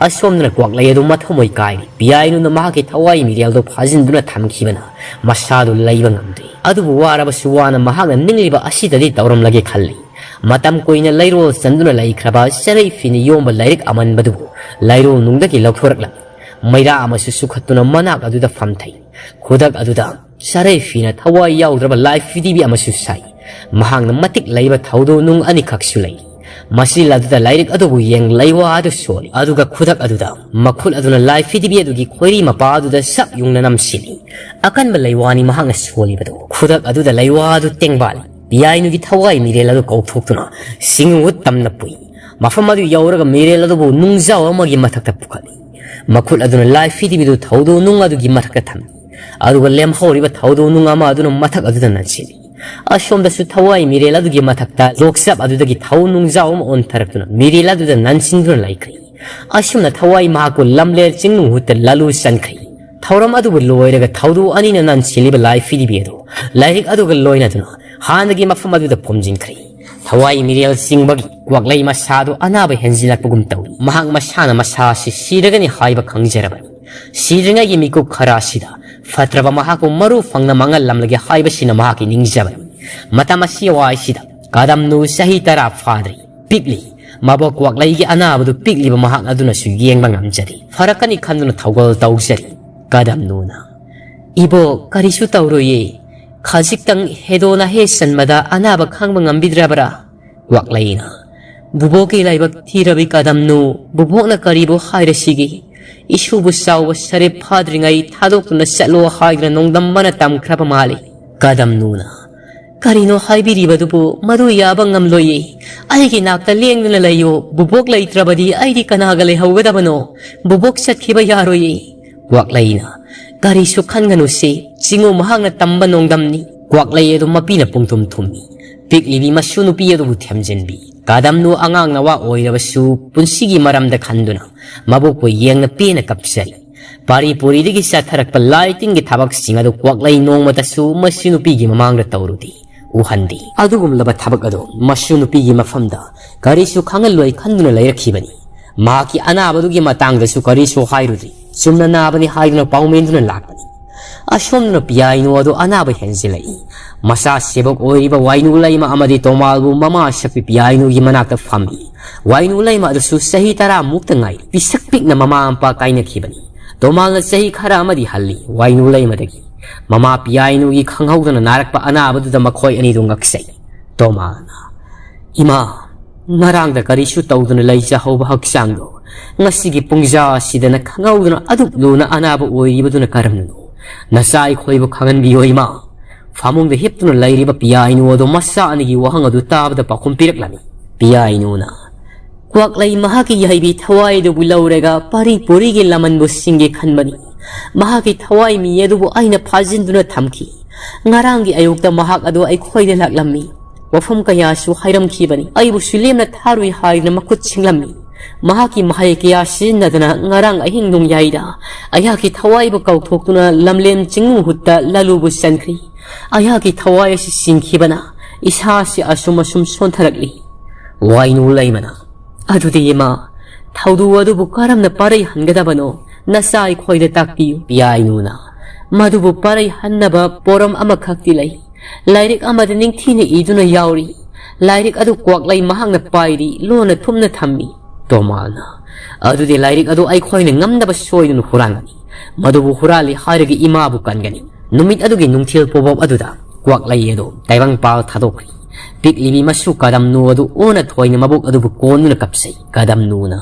ꯑꯁꯣꯝꯗꯅ ꯀ꯭ꯋꯥꯛꯂꯩ ꯑꯗꯨ ꯃꯊꯃꯣꯏ ꯀꯥꯏꯔꯤ꯫ ꯄꯤꯌꯥꯏꯅꯨꯅ ꯃꯍꯥꯛꯀꯤ ꯊꯋꯥꯏ ꯃꯤꯔꯦꯜꯗꯨ ꯐꯥꯖꯤꯟꯗꯨꯅ ꯊꯝꯈꯤꯕꯅ ꯃꯁꯥꯗꯨ ꯂꯩꯕ ꯉꯝꯗ꯭ꯔꯦ꯫ ꯑꯗꯨꯕꯨ ꯋꯥꯔꯕꯁꯨ ꯋꯥꯅ ꯃꯍꯥꯛꯅ ꯅꯤꯡꯂꯤꯕ ꯑꯁꯤꯗꯗꯤ ꯇꯧꯔꯝꯂꯒꯦ ꯈꯜꯂꯤ꯫ ꯃꯇꯝ ꯀꯨꯏꯅ ꯂꯩꯔꯣꯜ ꯆꯟꯗꯨꯅ ꯂꯩꯈ꯭ꯔꯕ ꯆꯔꯩ ꯐꯤꯅ ꯌꯣꯝꯕ ꯂꯥꯏꯔꯤꯛ ꯑꯃꯟꯕꯗꯨꯕꯨ ꯂꯥꯏꯔꯣꯜ ꯅꯨꯡꯗꯒꯤ ꯂꯧꯊꯣꯔꯛꯂꯝꯃꯤ꯫ ꯃꯩꯔꯥ ꯑꯃꯁꯨ ꯆꯨꯈꯠꯇꯨꯅ ꯃꯅꯥꯛ ꯑꯗꯨꯗ ꯐꯝꯊꯩ꯫ ꯈꯨꯗꯛ ꯑꯗꯨꯗ ꯆꯔꯩ ꯐꯤꯅ ꯊꯋꯥꯏ ꯌꯥꯎꯗ꯭ꯔꯕ ꯂꯥꯏ ꯐꯤꯗꯤꯕꯤ ꯑꯃꯁꯨ ꯁꯥꯏ꯫ ꯃꯍꯥꯛꯅ ꯃꯇꯤꯛ ꯂꯩꯕ ꯊꯧꯗꯣ ꯅꯨꯡ ꯑꯅꯤꯈꯛꯁꯨ ꯂꯩ꯫ ꯃꯆꯤꯜ ꯑꯗꯨꯗ ꯂꯥꯏꯔꯤꯛ ꯑꯗꯨꯕꯨ ꯌꯦꯡ ꯂꯩꯋꯥ ꯑꯗꯨ ꯁꯣꯜꯂꯤ꯫ ꯑꯗꯨꯒ ꯈꯨꯗꯛ ꯑꯗꯨꯗ ꯃꯈꯨꯠ ꯑꯗꯨꯅ ꯂꯥꯏ ꯐꯤꯗꯤꯕꯤ ꯑꯗꯨꯒꯤ ꯈꯣꯏꯔꯤ ꯃꯄꯥ ꯑꯗꯨꯗ ꯁꯛ ꯌꯨꯡꯅ ꯅꯝꯁꯤꯜꯂꯤ꯫ ꯑꯀꯟꯕ ꯂꯩꯋꯥꯅꯤ ꯃꯍꯥꯛꯅ ꯁꯣꯜꯂꯤꯕꯗꯨ꯫ ꯈꯨꯗꯛ ꯑꯗꯨꯗ ꯂꯩꯋꯥ ꯑꯗꯨ ꯇꯦꯡꯕꯥꯜꯂꯤ꯫ ꯄꯤꯌꯥꯏꯅꯨꯒꯤ ꯊꯋꯥꯏ ꯃꯤꯔꯦꯜ ꯑꯗꯨ ꯀꯧꯊꯣꯛꯇꯨꯅ ꯁꯤꯡꯎ ꯇꯝꯅ ꯄꯨꯏ꯫ ꯃꯐꯝ ꯑꯗꯨ ꯌꯧꯔꯒ ꯃꯤꯔꯦꯜ ꯑꯗꯨꯕꯨ ꯅꯨꯡꯖꯥꯎ ꯑꯃꯒꯤ ꯃꯊꯛꯇ ꯄꯨꯈꯠꯂꯤ꯫ ꯃꯈꯨꯠ ꯑꯗꯨꯅ ꯂꯥꯏ ꯐꯤꯗꯤꯕꯤꯗꯨ ꯊꯧꯗꯣ ꯅꯨꯡ ꯑꯗꯨꯒꯤ ꯃꯊꯛꯇ ꯊꯝꯃꯤ꯫ ꯑꯗꯨꯒ ꯂꯦꯝꯍꯧꯔꯤꯕ ꯊꯧꯗꯣ ꯅꯨꯡ ꯑꯃ ꯑꯗꯨꯅ ꯃꯊꯛ ꯑꯗꯨꯗ ꯅꯟꯁꯤꯜꯂꯤ꯫ ꯑꯁꯣꯝꯗꯁꯨ ꯊꯋꯥꯏ ꯃꯤꯔꯦꯜ ꯑꯗꯨꯒꯤ ꯃꯊꯛꯇ ꯂꯣꯛꯆꯞ ꯑꯗꯨꯗꯒꯤ ꯊꯧ ꯅꯨꯡꯖꯥꯎ ꯑꯃ ꯑꯣꯟꯊꯔꯛꯇꯨꯅ ꯃꯤꯔꯦꯜ ꯑꯗꯨꯗ ꯅꯟꯁꯤꯟꯗꯨꯅ ꯂꯩꯈ꯭ꯔꯤ꯫ ꯑꯁꯨꯝꯅ ꯊꯋꯥꯏ ꯃꯍꯥꯛꯄꯨ ꯂꯝꯂꯦꯜ ꯆꯤꯡꯅꯨꯡ ꯍꯨꯠꯇ ꯂꯥꯂꯨ ꯆꯟꯈ꯭ꯔꯤ꯫ ꯊꯧꯔꯝ ꯑꯗꯨꯕꯨ ꯂꯣꯏꯔꯒ ꯊꯧꯗꯣ ꯑꯅꯤꯅ ꯅꯟꯁꯤꯜꯂꯤꯕ ꯂꯥꯏ ꯐꯤꯗꯤꯕꯤ ꯑꯗꯨ ꯂꯥꯏꯔꯤꯛ ꯑꯗꯨꯒ ꯂꯣꯏꯅꯗꯨꯅ ꯍꯥꯟꯅꯒꯤ ꯃꯐꯝ ꯑꯗꯨꯗ ꯐꯨꯝꯖꯤꯟꯈ꯭ꯔꯤ꯫ ꯊꯋꯥꯏ ꯃꯤꯔꯦꯜ ꯆꯤꯡꯕꯒꯤ ꯀ꯭ꯋꯥꯛꯂꯩ ꯃꯁꯥꯗꯨ ꯑꯅꯥꯕ ꯍꯦꯟꯖꯤꯜꯂꯛꯄꯒꯨꯝ ꯇꯧꯏ꯫ ꯃꯍꯥꯛ ꯃꯁꯥꯅ ꯃꯁꯥ ꯑꯁꯤ ꯁꯤꯔꯒꯅꯤ ꯍꯥꯏꯕ ꯈꯪꯖꯔꯕꯅꯤ꯫ ꯁꯤꯗ꯭ꯔꯤꯉꯩꯒꯤ ꯃꯤꯀꯨꯞ ꯈꯔ ꯑꯁꯤꯗ ꯐꯠꯇ꯭ꯔꯕ ꯃꯍꯥꯛꯄꯨ ꯃꯔꯨ ꯐꯪꯅ ꯃꯥꯡꯍꯜꯂꯝꯂꯒꯦ ꯍꯥꯏꯕꯁꯤꯅ ꯃꯍꯥꯛꯀꯤ ꯅꯤꯡꯖꯕꯅꯤ꯫ ꯃꯇꯝ ꯑꯁꯤ ꯋꯥꯏꯁꯤꯗ ꯀꯗꯝꯅꯨ ꯆꯍꯤ ꯇꯔꯥ ꯐꯥꯗ꯭ꯔꯤ꯫ ꯄꯤꯛꯂꯤ꯫ ꯃꯕꯣꯛ ꯀ꯭ꯋꯥꯛꯂꯩꯒꯤ ꯑꯅꯥꯕꯗꯨ ꯄꯤꯛꯂꯤꯕ ꯃꯍꯥꯛ ꯑꯗꯨꯅꯁꯨ ꯌꯦꯡꯕ ꯉꯝꯖꯔꯤ꯫ ꯐꯔꯛꯀꯅꯤ ꯈꯟꯗꯨꯅ ꯊꯧꯒꯜ ꯇꯧꯖꯔꯤ꯫ ꯀꯗꯝꯅꯨꯅ "ꯏꯕꯣꯛ, ꯀꯔꯤꯁꯨ ꯇꯧꯔꯣꯏꯌꯦ꯫ ꯈꯖꯤꯛꯇꯪ ꯍꯦꯗꯣꯅ ꯍꯦ ꯆꯟꯕꯗ ꯑꯅꯥꯕ ꯈꯥꯡꯕ ꯉꯝꯕꯤꯗ꯭ꯔꯕ꯭ꯔꯥ?" ꯀ꯭ꯋꯥꯛꯂꯩꯅ, "ꯕꯨꯕꯣꯛꯀꯤ ꯂꯥꯏꯕꯛ ꯊꯤꯔꯕꯤ ꯀꯗꯝꯅꯨ, ꯕꯨꯕꯣꯛꯅ ꯀꯔꯤꯕꯨ ꯍꯥꯏꯔꯁꯤꯒꯦ? ꯏꯁꯨꯕꯨ ꯆꯥꯎꯕ ꯁꯔꯦꯞ ꯐꯥꯗ꯭ꯔꯤꯉꯩ ꯊꯥꯗꯣꯛꯇꯨꯅ ꯆꯠꯂꯣ ꯍꯥꯏꯗꯨꯅ ꯅꯣꯡꯗꯝꯕꯅ ꯇꯝꯈ꯭ꯔꯕ ꯃꯥꯜꯂꯤ꯫" ꯀꯗꯝꯅꯨꯅ, "ꯀꯔꯤꯅꯣ ꯍꯥꯏꯕꯤꯔꯤꯕꯗꯨꯕꯨ? ꯃꯗꯨ ꯌꯥꯕ ꯉꯝꯂꯣꯏꯌꯦ꯫ ꯑꯩꯒꯤ ꯅꯥꯛꯇ ꯂꯦꯡꯗꯨꯅ ꯂꯩꯌꯨ꯫ ꯕꯨꯕꯣꯛ ꯂꯩꯇ꯭ꯔꯕꯗꯤ ꯑꯩꯗꯤ ꯀꯅꯥꯒ ꯂꯩꯍꯧꯒꯗꯕꯅꯣ? ꯕꯨꯕꯣꯛ ꯆꯠꯈꯤꯕ ꯌꯥꯔꯣꯏꯌꯦ꯫" ꯀ꯭ꯋꯥꯛꯂꯩꯅ, "ꯀꯔꯤꯁꯨ ꯈꯟꯒꯅꯨꯁꯤ, ꯆꯤꯡꯉꯨ, ꯃꯍꯥꯛꯅ ꯇꯝꯕ ꯅꯣꯡꯗꯝꯅꯤ꯫" ꯀ꯭ꯋꯥꯛꯂꯩ ꯑꯗꯨ ꯃꯄꯤꯅ ꯄꯨꯡꯊꯨꯝ ꯊꯨꯝꯃꯤ꯫ ꯄꯤꯛꯂꯤꯕꯤ ꯃꯁꯨ ꯅꯨꯄꯤ ꯑꯗꯨꯕꯨ ꯊꯦꯝꯖꯤꯟꯕꯤ꯫ ꯀꯗꯝꯅꯨ ꯑꯉꯥꯡ ꯅꯋꯥ ꯑꯣꯏꯔꯕꯁꯨ ꯄꯨꯟꯁꯤꯒꯤ ꯃꯔꯝꯗ ꯈꯟꯗꯨꯅ ꯃꯕꯣꯛꯄꯨ ꯌꯦꯡꯅ ꯄꯦꯟꯅ ꯀꯞꯆꯔꯤ꯫ ꯄꯥꯔꯤ ꯄꯨꯔꯤꯗꯒꯤ ꯆꯠꯊꯔꯛꯄ ꯂꯥꯏ ꯇꯤꯟꯒꯤ ꯊꯕꯛꯁꯤꯡ ꯑꯗꯨ ꯀ꯭ꯋꯥꯛꯂꯩ ꯅꯣꯡꯃꯇꯁꯨ ꯃꯁꯤ ꯅꯨꯄꯤꯒꯤ ꯃꯃꯥꯡꯗ ꯇꯧꯔꯨꯗꯦ, ꯎꯍꯟꯗꯦ꯫ ꯑꯗꯨꯒꯨꯝꯂꯕ ꯊꯕꯛ ꯑꯗꯨ ꯃꯁꯨ ꯅꯨꯄꯤꯒꯤ ꯃꯐꯝꯗ ꯀꯔꯤꯁꯨ ꯈꯪꯍꯜꯂꯣꯏ ꯈꯟꯗꯨꯅ ꯂꯩꯔꯛꯈꯤꯕꯅꯤ꯫ ꯃꯍꯥꯛꯀꯤ ꯑꯅꯥꯕꯗꯨꯒꯤ ꯃꯇꯥꯡꯗꯁꯨ ꯀꯔꯤꯁꯨ ꯍꯥꯏꯔꯨꯗꯦ꯫ ꯆꯨꯝꯅ ꯅꯥꯕꯅꯤ ꯍꯥꯏꯗꯨꯅ ꯄꯥꯎꯃꯦꯟꯗꯨꯅ ꯂꯥꯛꯄꯅꯤ꯫ ꯑꯁꯣꯝꯗꯅ ꯄꯤꯌꯥꯏꯅꯨ ꯑꯗꯨ ꯑꯅꯥꯕ ꯍꯦꯟꯖꯤꯜꯂꯛꯏ꯫ ꯃꯆꯥ ꯁꯦꯕꯣꯛ ꯑꯣꯏꯔꯤꯕ ꯋꯥꯏꯅꯨ ꯂꯩꯃ ꯑꯃꯗꯤ ꯇꯣꯃꯥꯜꯕꯨ ꯃꯃꯥ ꯁꯛꯄꯤ ꯄꯤꯌꯥꯏꯅꯨꯒꯤ ꯃꯅꯥꯛꯇ ꯐꯝꯃꯤ꯫ ꯋꯥꯏꯅꯨ ꯂꯩꯃ ꯑꯗꯨꯁꯨ ꯆꯍꯤ ꯇꯔꯥ ꯃꯨꯛꯇ ꯉꯥꯏꯔꯤ꯫ ꯄꯤꯁꯛ ꯄꯤꯛꯅ ꯃꯃꯥ ꯃꯄꯥ ꯀꯥꯏꯅꯈꯤꯕꯅꯤ꯫ ꯇꯣꯃꯥꯜꯅ ꯆꯍꯤ ꯈꯔ ꯑꯃꯗꯤ ꯍꯜꯂꯤ ꯋꯥꯏꯅꯨ ꯂꯩꯃꯗꯒꯤ꯫ ꯃꯃꯥ ꯄꯤꯌꯥꯏꯅꯨꯒꯤ ꯈꯪꯍꯧꯗꯅ ꯅꯥꯔꯛꯄ ꯑꯅꯥꯕꯗꯨꯗ ꯃꯈꯣꯏ ꯑꯅꯤꯗꯨ ꯉꯛꯆꯩ꯫ ꯇꯣꯃꯥꯜꯅ, "ꯏꯃꯥ, ꯉꯔꯥꯡꯗ ꯀꯔꯤꯁꯨ ꯇꯧꯗꯅ ꯂꯩꯖꯍꯧꯕ ꯍꯛꯆꯥꯡꯗꯣ ꯉꯁꯤꯒꯤ ꯄꯨꯡꯖꯥ ꯑꯁꯤꯗꯅ ꯈꯪꯍꯧꯗꯅ ꯑꯗꯨꯛ ꯂꯨꯅ ꯑꯅꯥꯕ ꯑꯣꯏꯔꯤꯕꯗꯨꯅ ꯀꯔꯝꯅꯅꯣ? ꯅꯆꯥ ꯑꯩꯈꯣꯏꯕꯨ ꯈꯪꯍꯟꯕꯤꯌꯣ ꯏꯃꯥ꯫" ꯐꯃꯨꯡꯗ ꯍꯤꯞꯇꯨꯅ ꯂꯩꯔꯤꯕ ꯄꯤꯌꯥꯏꯅꯨ ꯑꯗꯨ ꯃꯆꯥ ꯑꯅꯤꯒꯤ ꯋꯥꯍꯪ ꯑꯗꯨ ꯇꯥꯕꯗ ꯄꯥꯎꯈꯨꯝ ꯄꯤꯔꯛꯂꯝꯃꯤ꯫ ꯄꯤꯌꯥꯏꯅꯨꯅ, "ꯀ꯭ꯋꯥꯛꯂꯩ ꯃꯍꯥꯛꯀꯤ ꯌꯥꯏꯕꯤ ꯊꯋꯥꯏꯗꯨꯕꯨ ꯂꯧꯔꯒ ꯄꯥꯔꯤ ꯄꯨꯔꯤꯒꯤ ꯂꯃꯟꯕꯨ ꯁꯤꯡꯒꯦ ꯈꯟꯕꯅꯤ꯫ ꯃꯍꯥꯛꯀꯤ ꯊꯋꯥꯏ ꯃꯤ ꯑꯗꯨꯕꯨ ꯑꯩꯅ ꯐꯥꯖꯤꯟꯗꯨꯅ ꯊꯝꯈꯤ꯫ ꯉꯔꯥꯡꯒꯤ ꯑꯌꯨꯛꯇ ꯃꯍꯥꯛ ꯑꯗꯨ ꯑꯩꯈꯣꯏꯗ ꯂꯥꯛꯂꯝꯃꯤ꯫ ꯋꯥꯐꯝ ꯀꯌꯥꯁꯨ ꯍꯥꯏꯔꯝꯈꯤꯕꯅꯤ꯫ ꯑꯩꯕꯨꯁꯨ ꯂꯦꯝꯅ ꯊꯥꯔꯨꯏ ꯍꯥꯏꯗꯨꯅ ꯃꯈꯨꯠ ꯁꯤꯡꯂꯝꯃꯤ꯫ ꯃꯍꯥꯛꯀꯤ ꯃꯍꯩ ꯀꯌꯥ ꯁꯤꯖꯤꯟꯅꯗꯨꯅ ꯉꯔꯥꯡ ꯑꯍꯤꯡ ꯅꯣꯡꯌꯥꯏꯗ ꯑꯩꯍꯥꯛꯀꯤ ꯊꯋꯥꯏꯕꯨ ꯀꯧꯊꯣꯛꯇꯨꯅ ꯂꯝꯂꯦꯟ ꯆꯤꯡꯅꯨꯡ ꯍꯨꯠꯇ ꯂꯥꯂꯨꯕꯨ ꯆꯟꯈ꯭ꯔꯤ꯫ ꯑꯩꯍꯥꯛꯀꯤ ꯊꯋꯥꯏ ꯑꯁꯤ ꯁꯤꯡꯈꯤꯕꯅ ꯏꯁꯥ ꯑꯁꯤ ꯑꯁꯨꯝ ꯑꯁꯨꯝ ꯁꯣꯟꯊꯔꯛꯂꯤ꯫" ꯋꯥꯏꯅꯨ ꯂꯩꯃꯅ, "ꯑꯗꯨꯗꯤ ꯏꯃꯥ, ꯊꯧꯗꯣꯛ ꯑꯗꯨꯕꯨ ꯀꯔꯝꯅ ꯄꯥꯔꯩ ꯍꯟꯒꯗꯕꯅꯣ ꯅꯆꯥ ꯑꯩꯈꯣꯏꯗ ꯇꯥꯛꯄꯤꯌꯨ꯫" ꯄꯤꯌꯥꯏꯅꯨꯅ, "ꯃꯗꯨꯕꯨ ꯄꯥꯔꯩ ꯍꯟꯅꯕ ꯄꯣꯔꯝ ꯑꯃꯈꯛꯇꯤ ꯂꯩ꯫ ꯂꯥꯏꯔꯤꯛ ꯑꯃꯗ ꯅꯤꯡꯊꯤꯅ ꯏꯗꯨꯅ ꯌꯥꯎꯔꯤ꯫ ꯂꯥꯏꯔꯤꯛ ꯑꯗꯨ ꯀ꯭ꯋꯥꯛꯂꯩ ꯃꯍꯥꯛꯅ ꯄꯥꯏꯔꯤ, ꯂꯣꯟꯅ ꯊꯨꯞꯅ ꯊꯝꯃꯤ꯫" ꯇꯣꯃꯥꯜꯅ, "ꯑꯗꯨꯗꯤ ꯂꯥꯏꯔꯤꯛ ꯑꯗꯨ ꯑꯩꯈꯣꯏꯅ ꯉꯝꯅꯕ ꯁꯣꯏꯗꯅ ꯍꯨꯔꯥꯟꯒꯅꯤ꯫ ꯃꯗꯨꯕꯨ ꯍꯨꯔꯥꯜꯂꯤ ꯍꯥꯏꯔꯒ ꯏꯃꯥꯕꯨ ꯀꯟꯒꯅꯤ꯫ ꯅꯨꯃꯤꯠ ꯑꯗꯨꯒꯤ ꯅꯨꯡꯊꯤꯜ ꯄꯣꯕꯣꯞ ꯑꯗꯨꯗ ꯀ꯭ꯋꯥꯛꯂꯩ ꯑꯗꯨ ꯇꯥꯏꯕꯪꯄꯥꯜ ꯊꯥꯗꯣꯛꯈ꯭ꯔꯤ꯫ ꯄꯤꯛꯂꯤꯕꯤ ꯃꯁꯨ ꯀꯗꯝꯅꯨ ꯑꯗꯨ ꯑꯣꯟꯅ ꯊꯣꯏꯅ ꯃꯕꯣꯛ ꯑꯗꯨꯕꯨ ꯀꯣꯟꯗꯨꯅ ꯀꯞꯆꯩ꯫ ꯀꯗꯝꯅꯨꯅ,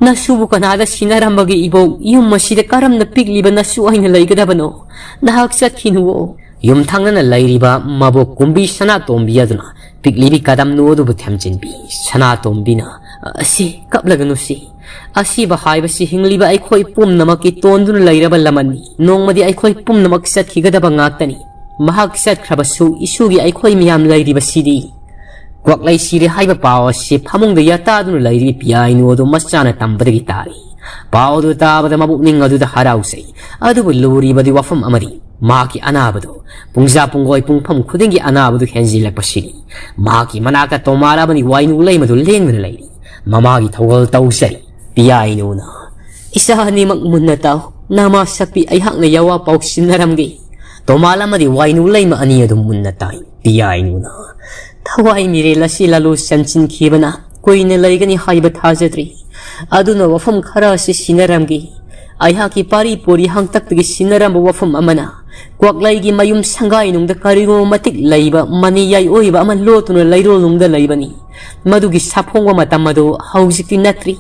"ꯅꯁꯨꯕꯨ ꯀꯅꯥꯗ ꯁꯤꯟꯅꯔꯝꯕꯒꯦ ꯏꯕꯣꯛ? ꯌꯨꯝ ꯑꯁꯤꯗ ꯀꯔꯝꯅ ꯄꯤꯛꯂꯤꯕ ꯅꯁꯨ ꯑꯩꯅ ꯂꯩꯒꯗꯕꯅꯣ? ꯅꯍꯥꯛ ꯆꯠꯈꯤꯅꯨꯋꯣ꯫" ꯌꯨꯝꯊꯪꯅꯅ ꯂꯩꯔꯤꯕ ꯃꯕꯣꯛ ꯀꯨꯝꯕꯤ ꯁꯅꯥꯇꯣꯝꯕꯤ ꯑꯗꯨꯅ ꯄꯤꯛꯂꯤꯕꯤ ꯀꯗꯝꯅꯨ ꯑꯗꯨꯕꯨ ꯊꯦꯝꯖꯤꯟꯕꯤ꯫ ꯁꯅꯥꯇꯣꯝꯕꯤꯅ, "ꯑꯁꯤ ꯀꯞꯂꯒꯅꯨꯁꯤ꯫ ꯑꯁꯤꯕ ꯍꯥꯏꯕꯁꯤ ꯍꯤꯡꯂꯤꯕ ꯑꯩꯈꯣꯏ ꯄꯨꯝꯅꯃꯛꯀꯤ ꯇꯣꯟꯗꯨꯅ ꯂꯩꯔꯕ ꯂꯃꯟꯅꯤ꯫ ꯅꯣꯡꯃꯗꯤ ꯑꯩꯈꯣꯏ ꯄꯨꯝꯅꯃꯛ ꯆꯠꯈꯤꯒꯗꯕ ꯉꯥꯛꯇꯅꯤ꯫ ꯃꯍꯥꯛ ꯆꯠꯈ꯭ꯔꯕꯁꯨ ꯏꯁꯨꯒꯤ ꯑꯩꯈꯣꯏ ꯃꯌꯥꯝ ꯂꯩꯔꯤꯕꯁꯤꯗꯤ꯫" ꯀ꯭ꯋꯥꯛꯂꯩ ꯁꯤꯔꯦ ꯍꯥꯏꯕ ꯄꯥꯎ ꯑꯁꯤ ꯐꯃꯨꯡꯗ ꯌꯥꯇꯥꯗꯨꯅ ꯂꯩꯔꯤꯕ ꯄꯤꯌꯥꯏꯅꯨ ꯑꯗꯨ ꯃꯆꯥꯅ ꯇꯝꯕꯗꯒꯤ ꯇꯥꯔꯤ꯫ ꯄꯥꯎ ꯑꯗꯨ ꯇꯥꯕꯗ ꯃꯕꯨꯛꯅꯤꯡ ꯑꯗꯨꯗ ꯍꯔꯥꯎꯖꯩ꯫ ꯑꯗꯨꯕꯨ ꯂꯨꯔꯤꯕꯗꯤ ꯋꯥꯐꯝ ꯑꯃꯗꯤ ꯃꯍꯥꯛꯀꯤ ꯑꯅꯥꯕꯗꯨ ꯄꯨꯡꯖꯥ ꯄꯨꯡꯒꯣꯏ ꯄꯨꯡꯐꯝ ꯈꯨꯗꯤꯡꯒꯤ ꯑꯅꯥꯕꯗꯨ ꯍꯦꯟꯖꯤꯜꯂꯛꯄꯁꯤꯅꯤ꯫ ꯃꯍꯥꯛꯀꯤ ꯃꯅꯥꯛꯇ ꯇꯣꯃꯥꯔ ꯑꯃꯗꯤ ꯋꯥꯏꯅꯨ ꯂꯩꯃꯗꯨ ꯂꯦꯡꯗꯨꯅ ꯂꯩꯔꯤ꯫ ꯃꯃꯥꯒꯤ ꯊꯧꯒꯜ ꯇꯧꯖꯔꯤ꯫ ꯄꯤꯌꯥꯏꯅꯨꯅ, "ꯏꯆꯥ ꯑꯅꯤꯃꯛ ꯃꯨꯟꯅ ꯇꯥꯎ꯫ ꯅꯃꯥ ꯁꯛꯄꯤ ꯑꯩꯍꯥꯛꯅ ꯌꯥꯋꯥ ꯄꯥꯎ ꯁꯤꯟꯅꯔꯝꯒꯦ꯫" ꯇꯣꯃꯥꯜ ꯑꯃꯗꯤ ꯋꯥꯏꯅꯨ ꯂꯩꯃ ꯑꯅꯤ ꯑꯗꯨ ꯃꯨꯟꯅ ꯇꯥꯏ꯫ ꯄꯤꯌꯥꯏꯅꯨꯅ, "ꯊꯋꯥꯏ ꯃꯤꯔꯦꯜ ꯑꯁꯤ ꯂꯥꯂꯨ ꯆꯟꯁꯤꯟꯈꯤꯕꯅ ꯀꯨꯏꯅ ꯂꯩꯒꯅꯤ ꯍꯥꯏꯕ ꯊꯥꯖꯗ꯭ꯔꯤ꯫ ꯑꯗꯨꯅ ꯋꯥꯐꯝ ꯈꯔ ꯑꯁꯤ ꯁꯤꯟꯅꯔꯝꯒꯦ꯫ ꯑꯩꯍꯥꯛꯀꯤ ꯄꯥꯔꯤ ꯄꯨꯔꯤ ꯍꯥꯡꯇꯛꯇꯒꯤ ꯁꯤꯟꯅꯔꯝꯕ ꯋꯥꯐꯝ ꯑꯃꯅ ꯀ꯭ꯋꯥꯛꯂꯩꯒꯤ ꯃꯌꯨꯝ ꯁꯪꯒꯥꯏꯅꯨꯡꯗ ꯀꯔꯤꯒꯨꯝꯕ ꯃꯇꯤꯛ ꯂꯩꯕ ꯃꯅꯤ ꯌꯥꯏ ꯑꯣꯏꯕ ꯑꯃ ꯂꯣꯠꯇꯨꯅ ꯂꯩꯔꯣꯜꯅꯨꯡꯗ ꯂꯩꯕꯅꯤ꯫ ꯃꯗꯨꯒꯤ ꯁꯥꯐꯣꯡꯕ ꯃꯇꯝ ꯑꯗꯨ ꯍꯧꯖꯤꯛꯇꯤ ꯅꯠꯇ꯭ꯔꯤ꯫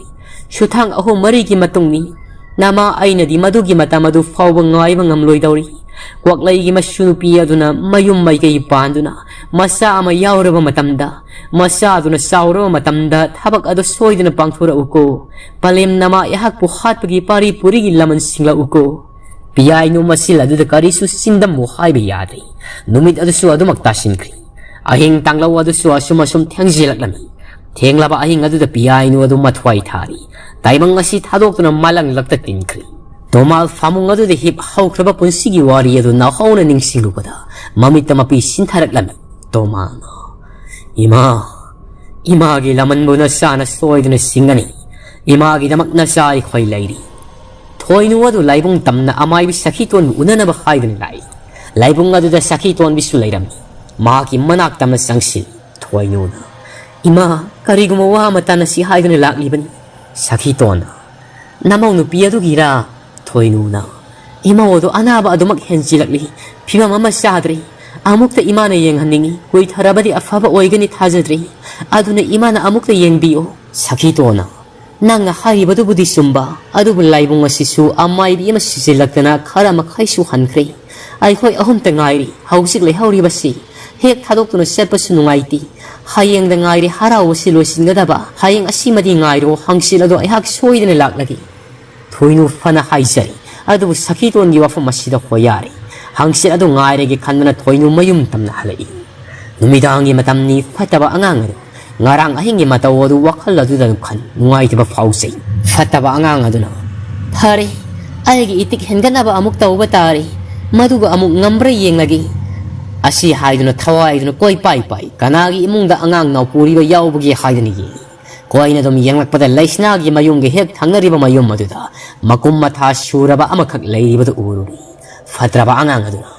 ꯁꯨꯊꯥꯡ ꯑꯍꯨꯝ ꯃꯔꯤꯒꯤ ꯃꯇꯨꯡꯅꯤ꯫ ꯅꯃꯥ ꯑꯩꯅꯗꯤ ꯃꯗꯨꯒꯤ ꯃꯇꯝ ꯑꯗꯨ ꯐꯥꯎꯕ ꯉꯥꯏꯕ ꯉꯝꯂꯣꯏꯗꯧꯔꯤ꯫ ꯀ꯭ꯋꯥꯛꯂꯩꯒꯤ ꯃꯁꯨ ꯅꯨꯄꯤ ꯑꯗꯨꯅ ꯃꯌꯨꯝ ꯃꯥꯏꯀꯩ ꯄꯥꯟꯗꯨꯅ ꯃꯆꯥ ꯑꯃ ꯌꯥꯎꯔꯕ ꯃꯇꯝꯗ, ꯃꯆꯥ ꯑꯗꯨꯅ ꯆꯥꯎꯔꯕ ꯃꯇꯝꯗ ꯊꯕꯛ ꯑꯗꯨ ꯁꯣꯏꯗꯅ ꯄꯥꯡꯊꯣꯔꯛꯎꯀꯣ꯫ ꯄꯂꯦꯝ ꯅꯃꯥ ꯑꯩꯍꯥꯛꯄꯨ ꯍꯥꯠꯄꯒꯤ ꯄꯥꯔꯤ ꯄꯨꯔꯤꯒꯤ ꯂꯃꯟ ꯁꯤꯡꯂꯛꯎꯀꯣ꯫" ꯄꯤꯌꯥꯏꯅꯨ ꯃꯆꯤꯜ ꯑꯗꯨꯗ ꯀꯔꯤꯁꯨ ꯆꯤꯟꯗꯝꯃꯨ ꯍꯥꯏꯕ ꯌꯥꯗ꯭ꯔꯤ꯫ ꯅꯨꯃꯤꯠ ꯑꯗꯨꯁꯨ ꯑꯗꯨꯃꯛ ꯇꯥꯁꯤꯟꯈ꯭ꯔꯤ꯫ ꯑꯍꯤꯡ ꯇꯥꯡꯂꯧ ꯑꯗꯨꯁꯨ ꯑꯁꯨꯝ ꯑꯁꯨꯝ ꯊꯦꯡꯖꯤꯜꯂꯛꯂꯝꯃꯤ꯫ ꯊꯦꯡꯂꯕ ꯑꯍꯤꯡ ꯑꯗꯨꯗ ꯄꯤꯌꯥꯏꯅꯨ ꯑꯗꯨ ꯃꯊ꯭ꯋꯥꯏ ꯊꯥꯔꯤ꯫ ꯇꯥꯏꯕꯪ ꯑꯁꯤ ꯊꯥꯗꯣꯛꯇꯨꯅ ꯃꯥꯂꯪꯂꯛꯇ ꯇꯤꯟꯈ꯭ꯔꯤ꯫ ꯇꯣꯃꯥꯜ ꯐꯃꯨꯡ ꯑꯗꯨꯗ ꯍꯤꯞ ꯍꯧꯈ꯭ꯔꯕ ꯄꯨꯟꯁꯤꯒꯤ ꯋꯥꯔꯤ ꯑꯗꯨ ꯅꯧꯍꯧꯅ ꯅꯤꯡꯁꯤꯡꯂꯨꯕꯗ ꯃꯃꯤꯠꯇ ꯃꯄꯤ ꯁꯤꯟꯊꯔꯛꯂꯝꯃꯤ꯫ ꯇꯣꯃꯥꯜꯅ, "ꯏꯃꯥ, ꯏꯃꯥꯒꯤ ꯂꯃꯟꯕꯨ ꯅꯆꯥꯅ ꯁꯣꯏꯗꯅ ꯁꯤꯡꯒꯅꯤ꯫ ꯏꯃꯥꯒꯤꯗꯃꯛ ꯅꯆꯥ ꯑꯩꯈꯣꯏ ꯂꯩꯔꯤ꯫" ꯊꯣꯏꯅꯨ ꯑꯗꯨ ꯂꯥꯏꯕꯨꯡ ꯇꯝꯅ ꯑꯃꯥꯏꯕꯤ ꯁꯈꯤꯇꯣꯟꯕꯨ ꯎꯅꯅꯕ ꯍꯥꯏꯗꯨꯅ ꯂꯥꯛꯏ꯫ ꯂꯥꯏꯕꯨꯡ ꯑꯗꯨꯗ ꯁꯈꯤꯇꯣꯟꯕꯤꯁꯨ ꯂꯩꯔꯝꯃꯤ꯫ ꯃꯍꯥꯛꯀꯤ ꯃꯅꯥꯛ ꯇꯝꯅ ꯆꯪꯁꯤꯜꯂꯤ꯫ ꯊꯣꯏꯅꯨꯅ, "ꯏꯃꯥ, ꯀꯔꯤꯒꯨꯝꯕ ꯋꯥ ꯑꯃ ꯇꯥꯟꯅꯁꯤ ꯍꯥꯏꯗꯨꯅ ꯂꯥꯛꯂꯤꯕꯅꯤ꯫" ꯁꯈꯤꯇꯣꯟꯅ, "ꯅꯃꯧ ꯅꯨꯄꯤ ꯑꯗꯨꯒꯤꯔꯥ?" ꯊꯣꯏꯅꯨꯅ, "ꯏꯃꯧ ꯑꯗꯨ ꯑꯅꯥꯕ ꯑꯗꯨꯃꯛ ꯍꯦꯟꯖꯤꯜꯂꯛꯂꯤ꯫ ꯐꯤꯕꯝ ꯑꯃ ꯆꯥꯗ꯭ꯔꯤ꯫ ꯑꯃꯨꯛꯇ ꯏꯃꯥꯅ ꯌꯦꯡꯍꯟꯅꯤꯡꯏ꯫ ꯀꯨꯏꯊꯔꯕꯗꯤ ꯑꯐꯕ ꯑꯣꯏꯒꯅꯤ ꯊꯥꯖꯗ꯭ꯔꯤ꯫ ꯑꯗꯨꯅ ꯏꯃꯥꯅ ꯑꯃꯨꯛꯇ ꯌꯦꯡꯕꯤꯌꯨ꯫" ꯁꯈꯤꯇꯣꯟꯅ, "ꯅꯪꯅ ꯍꯥꯏꯔꯤꯕꯗꯨꯕꯨꯗꯤ ꯆꯨꯝꯕ, ꯑꯗꯨꯕꯨ ꯂꯥꯏꯕꯨꯡ ꯑꯁꯤꯁꯨ ꯑꯃꯥꯏꯕꯤ ꯑꯃ ꯁꯤꯖꯤꯜꯂꯛꯇꯅ ꯈꯔ ꯃꯈꯩꯁꯨ ꯍꯟꯈ꯭ꯔꯦ꯫ ꯑꯩꯈꯣꯏ ꯑꯍꯨꯝꯇ ꯉꯥꯏꯔꯤ ꯍꯧꯖꯤꯛ ꯂꯩꯍꯧꯔꯤꯕꯁꯤ꯫ ꯍꯦꯛ ꯊꯥꯗꯣꯛꯇꯨꯅ ꯆꯠꯄꯁꯨ ꯅꯨꯡꯉꯥꯏꯇꯦ꯫ ꯍꯌꯦꯡꯗ ꯉꯥꯏꯔꯦ ꯍꯔꯥꯎꯕꯁꯤ ꯂꯣꯏꯁꯤꯟꯒꯗꯕ꯫ ꯍꯌꯦꯡ ꯑꯁꯤꯃꯗꯤ ꯉꯥꯏꯔꯣ, ꯍꯪꯆꯤꯠ ꯑꯗꯣ ꯑꯩꯍꯥꯛ ꯁꯣꯏꯗꯅ ꯂꯥꯛꯂꯒꯦ꯫" ꯊꯣꯏꯅꯨ ꯐꯅ ꯍꯥꯏꯖꯔꯤ, ꯑꯗꯨꯕꯨ ꯁꯈꯤꯇꯣꯟꯒꯤ ꯋꯥꯐꯝ ꯑꯁꯤꯗ ꯍꯣꯌꯥꯔꯤ꯫ ꯍꯪꯆꯤꯠ ꯑꯗꯨ ꯉꯥꯏꯔꯒꯦ ꯈꯟꯗꯨꯅ ꯊꯣꯏꯅꯨ ꯃꯌꯨꯝ ꯇꯝꯅ ꯍꯜꯂꯛꯏ꯫ ꯅꯨꯃꯤꯗꯥꯡꯒꯤ ꯃꯇꯝꯅꯤ꯫ ꯐꯠꯇꯕ ꯑꯉꯥꯡ ꯑꯗꯨ ꯉꯔꯥꯡ ꯑꯍꯤꯡꯒꯤ ꯃꯇꯧ ꯑꯗꯨ ꯋꯥꯈꯜ ꯑꯗꯨꯗ ꯈꯟ ꯅꯨꯡꯉꯥꯏꯇꯕ ꯐꯥꯎꯖꯩ꯫ ꯐꯠꯇꯕ ꯑꯉꯥꯡ ꯑꯗꯨꯅ, "ꯐꯔꯦ, ꯑꯩꯒꯤ ꯏꯇꯤꯛ ꯍꯦꯟꯒꯠꯅꯕ ꯑꯃꯨꯛ ꯇꯧꯕ ꯇꯥꯔꯦ꯫ ꯃꯗꯨꯒ ꯑꯃꯨꯛ ꯉꯝꯕ꯭ꯔꯥ ꯌꯦꯡꯂꯒꯦ꯫" ꯑꯁꯤ ꯍꯥꯏꯗꯨꯅ ꯊꯋꯥꯏꯗꯨꯅ ꯀꯣꯏ ꯄꯥꯏ ꯄꯥꯏ꯫ ꯀꯅꯥꯒꯤ ꯏꯃꯨꯡꯗ ꯑꯉꯥꯡ ꯅꯥꯎꯄꯨꯔꯤꯕ ꯌꯥꯎꯕꯒꯦ ꯍꯥꯏꯗꯨꯅ ꯌꯦꯡꯏ꯫ ꯀꯣꯏꯅ ꯑꯗꯨꯝ ꯌꯦꯡꯂꯛꯄꯗ ꯂꯩꯁꯅꯥꯒꯤ ꯃꯌꯨꯝꯒꯤ ꯍꯦꯛ ꯊꯪꯅꯔꯤꯕ ꯃꯌꯨꯝ ꯑꯗꯨꯗ ꯃꯀꯨꯝ ꯃꯊꯥ ꯁꯨꯔꯕ ꯑꯃꯈꯛ ꯂꯩꯔꯤꯕꯗꯨ ꯎꯔꯨꯔꯤ꯫ ꯐꯠꯇ꯭ꯔꯕ ꯑꯉꯥꯡ ꯑꯗꯨꯅ,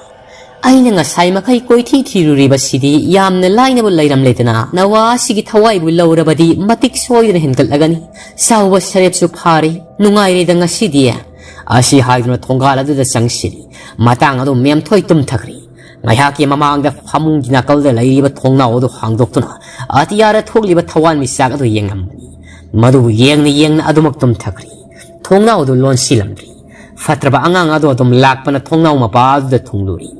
"ꯑꯩꯅ ꯉꯁꯥꯏ ꯃꯈꯩ ꯀꯣꯏꯊꯤ ꯊꯤꯔꯨꯔꯤꯕꯁꯤꯗꯤ ꯌꯥꯝꯅ ꯂꯥꯏꯅꯕꯨ ꯂꯩꯔꯝꯂꯦꯗꯅ꯫ ꯅꯋꯥ ꯑꯁꯤꯒꯤ ꯊꯋꯥꯏꯕꯨ ꯂꯧꯔꯕꯗꯤ ꯃꯇꯤꯛ ꯁꯣꯏꯗꯅ ꯍꯦꯟꯒꯠꯂꯒꯅꯤ꯫ ꯆꯥꯎꯕ ꯁꯔꯦꯞꯁꯨ ꯐꯥꯔꯦ꯫ ꯅꯨꯡꯉꯥꯏꯔꯦꯗ ꯉꯁꯤꯗꯤ꯫" ꯑꯁꯤ ꯍꯥꯏꯗꯨꯅ ꯊꯣꯡꯒꯥꯜ ꯑꯗꯨꯗ ꯆꯪꯁꯤꯜꯂꯤ꯫ ꯃꯇꯥꯡ ꯑꯗꯨ ꯃꯦꯝꯊꯣꯏ ꯇꯨꯝꯊꯈ꯭ꯔꯤ꯫ ꯉꯥꯏꯍꯥꯛꯀꯤ ꯃꯃꯥꯡꯗ ꯐꯃꯨꯡꯒꯤ ꯅꯥꯀꯜꯗ ꯂꯩꯔꯤꯕ ꯊꯣꯡꯅꯥꯎ ꯑꯗꯨ ꯍꯥꯡꯗꯣꯛꯇꯨꯅ ꯑꯇꯤꯌꯥꯗ ꯊꯣꯛꯂꯤꯕ ꯊꯋꯥꯟꯃꯤꯆꯥꯛ ꯑꯗꯨ ꯌꯦꯡꯂꯝꯕꯅꯤ꯫ ꯃꯗꯨꯕꯨ ꯌꯦꯡꯅ ꯌꯦꯡꯅ ꯑꯗꯨꯃꯛ ꯇꯨꯝꯊꯈ꯭ꯔꯤ꯫ ꯊꯣꯡꯅꯥꯎ ꯑꯗꯨ ꯂꯣꯟꯁꯤꯜꯂꯝꯗ꯭ꯔꯤ꯫ ꯐꯠꯇ꯭ꯔꯕ ꯑꯉꯥꯡ ꯑꯗꯨ ꯑꯗꯨꯝ ꯂꯥꯛꯄꯅ ꯊꯣꯡꯅꯥꯎ ꯃꯄꯥ ꯑꯗꯨꯗ ꯊꯨꯡꯂꯨꯔꯤ꯫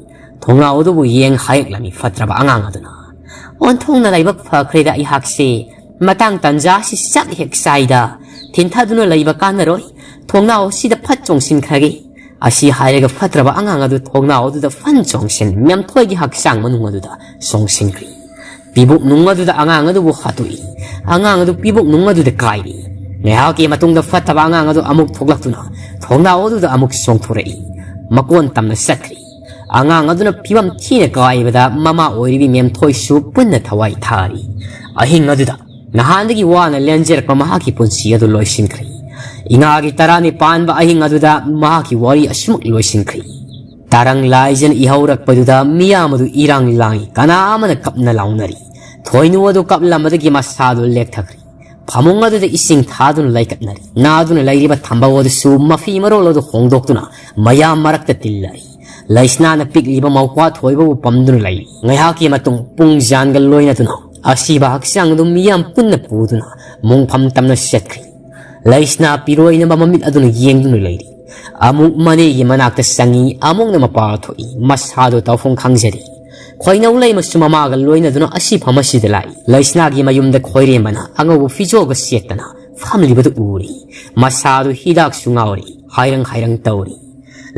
ꯊꯣꯡꯅꯥꯎ ꯑꯗꯨꯕꯨ ꯌꯦꯡ ꯍꯥꯏꯔꯛꯂꯝꯃꯤ ꯐꯠꯇ꯭ꯔꯕ ꯑꯉꯥꯡ ꯑꯗꯨꯅ, "ꯑꯣꯟꯊꯣꯛꯅ ꯂꯥꯏꯕꯛ ꯐꯈ꯭ꯔꯦꯗ ꯑꯩꯍꯥꯛꯁꯦ꯫ ꯃꯇꯥꯡ ꯇꯥꯟꯖꯥ ꯑꯁꯤ ꯆꯥꯛ ꯍꯦꯛ ꯆꯥꯏꯗ꯫ ꯊꯤꯟꯊꯗꯨꯅ ꯂꯩꯕ ꯀꯥꯟꯅꯔꯣꯏ꯫ ꯊꯣꯡꯅꯥꯎ ꯑꯁꯤꯗ ꯐꯠ ꯆꯣꯡꯁꯤꯟꯈ꯭ꯔꯒꯦ꯫" ꯑꯁꯤ ꯍꯥꯏꯔꯒ ꯐꯠꯇ꯭ꯔꯕ ꯑꯉꯥꯡ ꯑꯗꯨ ꯊꯣꯡꯅꯥꯎ ꯑꯗꯨꯗ ꯐꯟ ꯆꯣꯡꯁꯤꯟ ꯃꯦꯝꯊꯣꯏꯒꯤ ꯍꯛꯆꯥꯡ ꯃꯅꯨꯡ ꯑꯗꯨꯗ ꯆꯣꯡꯁꯤꯟꯈ꯭ꯔꯤ꯫ ꯄꯤꯕꯨꯛ ꯅꯨꯡ ꯑꯗꯨꯗ ꯑꯉꯥꯡ ꯑꯗꯨꯕꯨ ꯍꯥꯠꯇꯣꯛꯏ꯫ ꯑꯉꯥꯡ ꯑꯗꯨ ꯄꯤꯕꯨꯛ ꯅꯨꯡ ꯑꯗꯨꯗ ꯀꯥꯏꯔꯤ꯫ ꯉꯥꯏꯍꯥꯛꯀꯤ ꯃꯇꯨꯡꯗ ꯐꯠꯇꯕ ꯑꯉꯥꯡ ꯑꯗꯨ ꯑꯃꯨꯛ ꯊꯣꯛꯂꯛꯇꯨꯅ ꯊꯣꯡꯅꯥꯎ ꯑꯗꯨꯗ ꯑꯃꯨꯛ ꯆꯣꯡꯊꯣꯔꯛꯏ꯫ ꯃꯀꯣꯟ ꯇꯝꯅ ꯆꯠꯈ꯭ꯔꯤ꯫ ꯑꯉꯥꯡ ꯑꯗꯨꯅ ꯐꯤꯕꯝ ꯊꯤꯅ ꯀꯥꯏꯕꯗ ꯃꯃꯥ ꯑꯣꯏꯔꯤꯕꯤ ꯃꯦꯝꯊꯣꯏꯁꯨ ꯄꯨꯟꯅ ꯊꯋꯥꯏ ꯊꯥꯔꯤ꯫ ꯑꯍꯤꯡ ꯑꯗꯨꯗ ꯅꯍꯥꯟꯗꯒꯤ ꯋꯥꯅ ꯂꯦꯟꯖꯔꯛꯄ ꯃꯍꯥꯛꯀꯤ ꯄꯨꯟꯁꯤ ꯑꯗꯨ ꯂꯣꯏꯁꯤꯟꯈ꯭ꯔꯦ꯫ ꯏꯉꯥꯒꯤ ꯇꯔꯥꯅꯤꯄꯥꯟꯕ ꯑꯍꯤꯡ ꯑꯗꯨꯗ ꯃꯍꯥꯛꯀꯤ ꯋꯥꯔꯤ ꯑꯁꯨꯃꯛ ꯂꯣꯏꯁꯤꯟꯈ꯭ꯔꯦ꯫ ꯇꯔꯪ ꯂꯥꯏꯖꯅ ꯏꯍꯧꯔꯛꯄꯗꯨꯗ ꯃꯤꯌꯥꯝ ꯑꯗꯨ ꯏꯔꯥꯡ ꯂꯥꯡꯏ, ꯀꯅꯥ ꯑꯃꯅ ꯀꯞꯅ ꯂꯥꯎꯅꯔꯤ꯫ ꯊꯣꯏꯅꯨ ꯑꯗꯨ ꯀꯞꯂꯝꯕꯗꯒꯤ ꯃꯁꯥꯗꯨ ꯂꯦꯛꯊꯈ꯭ꯔꯦ꯫ ꯐꯃꯨꯡ ꯑꯗꯨꯗ ꯏꯁꯤꯡ ꯊꯥꯗꯨꯅ ꯂꯩꯀꯠꯅꯔꯤ꯫ ꯅꯥꯗꯨꯅ ꯂꯩꯔꯤꯕ ꯊꯝꯕꯧ ꯑꯗꯨꯁꯨ ꯃꯐꯤ ꯃꯔꯣꯜ ꯑꯗꯨ ꯍꯣꯡꯗꯣꯛꯇꯨꯅ ꯃꯌꯥꯝ ꯃꯔꯛꯇ ꯇꯤꯜꯂꯔꯤ꯫ ꯂꯩꯁꯅꯥꯅ ꯄꯤꯛꯂꯤꯕ ꯃꯧꯄ꯭ꯋꯥ ꯊꯣꯏꯕꯕꯨ ꯄꯝꯗꯨꯅ ꯂꯩꯔꯤ꯫ ꯉꯥꯏꯍꯥꯛꯀꯤ ꯃꯇꯨꯡ ꯄꯨꯡ ꯖꯥꯟꯒ ꯂꯣꯏꯅꯗꯨꯅ ꯑꯁꯤꯕ ꯍꯛꯆꯥꯡ ꯑꯗꯨ ꯃꯤꯌꯥꯝ ꯄꯨꯟꯅ ꯄꯨꯗꯨꯅ ꯃꯣꯡꯐꯝ ꯇꯝꯅ ꯆꯠꯈ꯭ꯔꯤ꯫ ꯂꯩꯁꯅꯥ ꯄꯤꯔꯣꯏꯅꯕ ꯃꯃꯤꯠ ꯑꯗꯨꯅ ꯌꯦꯡꯗꯨꯅ ꯂꯩꯔꯤ꯫ ꯑꯃꯨꯛ ꯃꯅꯦꯒꯤ ꯃꯅꯥꯛꯇ ꯆꯪꯉꯤ, ꯑꯃꯨꯛꯅ ꯃꯄꯥ ꯊꯣꯛꯏ꯫ ꯃꯁꯥꯗꯣ ꯇꯧꯐꯝ ꯈꯪꯖꯗꯦ꯫ ꯈꯣꯏꯅꯧ ꯂꯩꯃꯁꯨ ꯃꯃꯥꯒ ꯂꯣꯏꯅꯗꯨꯅ ꯑꯁꯤꯐꯝ ꯑꯁꯤꯗ ꯂꯥꯛꯏ꯫ ꯂꯩꯁꯅꯥꯒꯤ ꯃꯌꯨꯝꯗ ꯈꯣꯏꯔꯦꯝꯕꯅ ꯑꯉꯧꯕ ꯐꯤꯖꯣꯜꯒ ꯁꯦꯠꯇꯅ ꯐꯝꯂꯤꯕꯗꯨ ꯎꯔꯤ꯫ ꯃꯁꯥꯗꯨ ꯍꯤꯗꯥꯛꯁꯨ ꯉꯥꯎꯔꯤ, ꯍꯥꯏꯔꯪ ꯍꯥꯏꯔꯪ ꯇꯧꯔꯤ꯫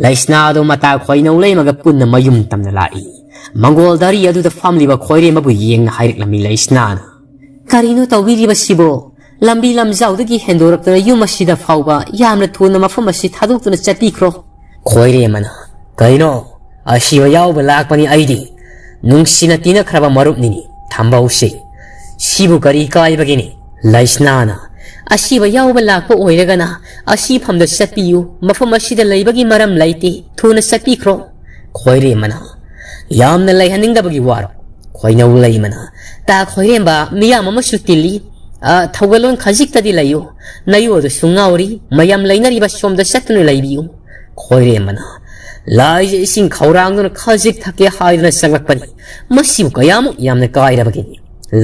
ꯂꯩꯁꯅꯥꯗꯨ ꯃꯇꯥ ꯈꯣꯏꯅꯧ ꯂꯩꯃꯒ ꯄꯨꯟꯅ ꯃꯌꯨꯝ ꯇꯝꯅ ꯂꯥꯛꯏ꯫ ꯃꯪꯒꯣꯜ ꯗꯥꯔꯤ ꯑꯗꯨꯗ ꯐꯝꯂꯤꯕ ꯈꯣꯏꯔꯦꯝꯕꯕꯨ ꯌꯦꯡꯅ ꯍꯥꯏꯔꯛꯂꯝꯃꯤ ꯂꯩꯁꯅꯥꯅ꯫ "ꯀꯔꯤꯅꯣ ꯇꯧꯕꯤꯔꯤꯕꯁꯤꯕꯣ? ꯂꯝꯕꯤ ꯂꯝꯖꯥꯎꯗꯒꯤ ꯍꯦꯟꯗꯣꯔꯛꯇꯨꯅ ꯌꯨꯝ ꯑꯁꯤꯗ ꯐꯥꯎꯕ ꯌꯥꯝꯅ ꯊꯨꯅ ꯃꯐꯝ ꯑꯁꯤ ꯊꯥꯗꯣꯛꯇꯨꯅ ꯆꯠꯄꯤꯈ꯭ꯔꯣ꯫" ꯈꯣꯏꯔꯦꯝꯕꯅ, "ꯀꯩꯅꯣ? ꯑꯁꯤꯕ ꯌꯥꯎꯕ ꯂꯥꯛꯄꯅꯤ ꯑꯩꯗꯤ꯫ ꯅꯨꯡꯁꯤꯅ ꯇꯤꯟꯅꯈ꯭ꯔꯕ ꯃꯔꯨꯞꯅꯤꯅꯤ ꯊꯝꯕꯧꯁꯦ꯫ ꯁꯤꯕꯨ ꯀꯔꯤ ꯀꯥꯏꯕꯒꯦꯅꯦ?" ꯂꯩꯁꯅꯥꯅ, "ꯑꯁꯤꯕ ꯌꯥꯎꯕ ꯂꯥꯛꯄ ꯑꯣꯏꯔꯒꯅ ꯑꯁꯤꯐꯝꯗ ꯆꯠꯄꯤꯌꯨ꯫ ꯃꯐꯝ ꯑꯁꯤꯗ ꯂꯩꯕꯒꯤ ꯃꯔꯝ ꯂꯩꯇꯦ꯫ ꯊꯨꯅ ꯆꯠꯄꯤꯈ꯭ꯔꯣ꯫" ꯈꯣꯏꯔꯦꯝꯕꯅ, "ꯌꯥꯝꯅ ꯂꯩꯍꯟꯅꯤꯡꯗꯕꯒꯤ ꯋꯥꯔꯣ?" ꯈꯣꯏꯅꯧ ꯂꯩꯃꯅ, "ꯇꯥ ꯈꯣꯏꯔꯦꯝꯕ, ꯃꯤꯌꯥꯝ ꯑꯃꯁꯨ ꯇꯤꯜꯂꯤ꯫ ꯑ, ꯊꯧꯒꯜꯂꯣꯟ ꯈꯖꯤꯛꯇꯗꯤ ꯂꯩꯌꯨ꯫ ꯅꯌꯨ ꯑꯗꯨꯁꯨ ꯉꯥꯎꯔꯤ꯫ ꯃꯌꯥꯝ ꯂꯩꯅꯔꯤꯕ ꯁꯣꯝꯗ ꯆꯠꯇꯨꯅ ꯂꯩꯕꯤꯌꯨ꯫" ꯈꯣꯏꯔꯦꯝꯕꯅ, "ꯂꯥꯏꯁꯦ ꯏꯁꯤꯡ ꯈꯧꯔꯥꯡꯗꯨꯅ ꯈꯖꯤꯛ ꯊꯛꯀꯦ ꯍꯥꯏꯗꯨꯅ ꯆꯪꯂꯛꯄꯅꯤ꯫ ꯃꯁꯤꯕꯨ ꯀꯌꯥꯃꯨꯛ ꯌꯥꯝꯅ ꯀꯥꯏꯔꯕꯒꯦ?"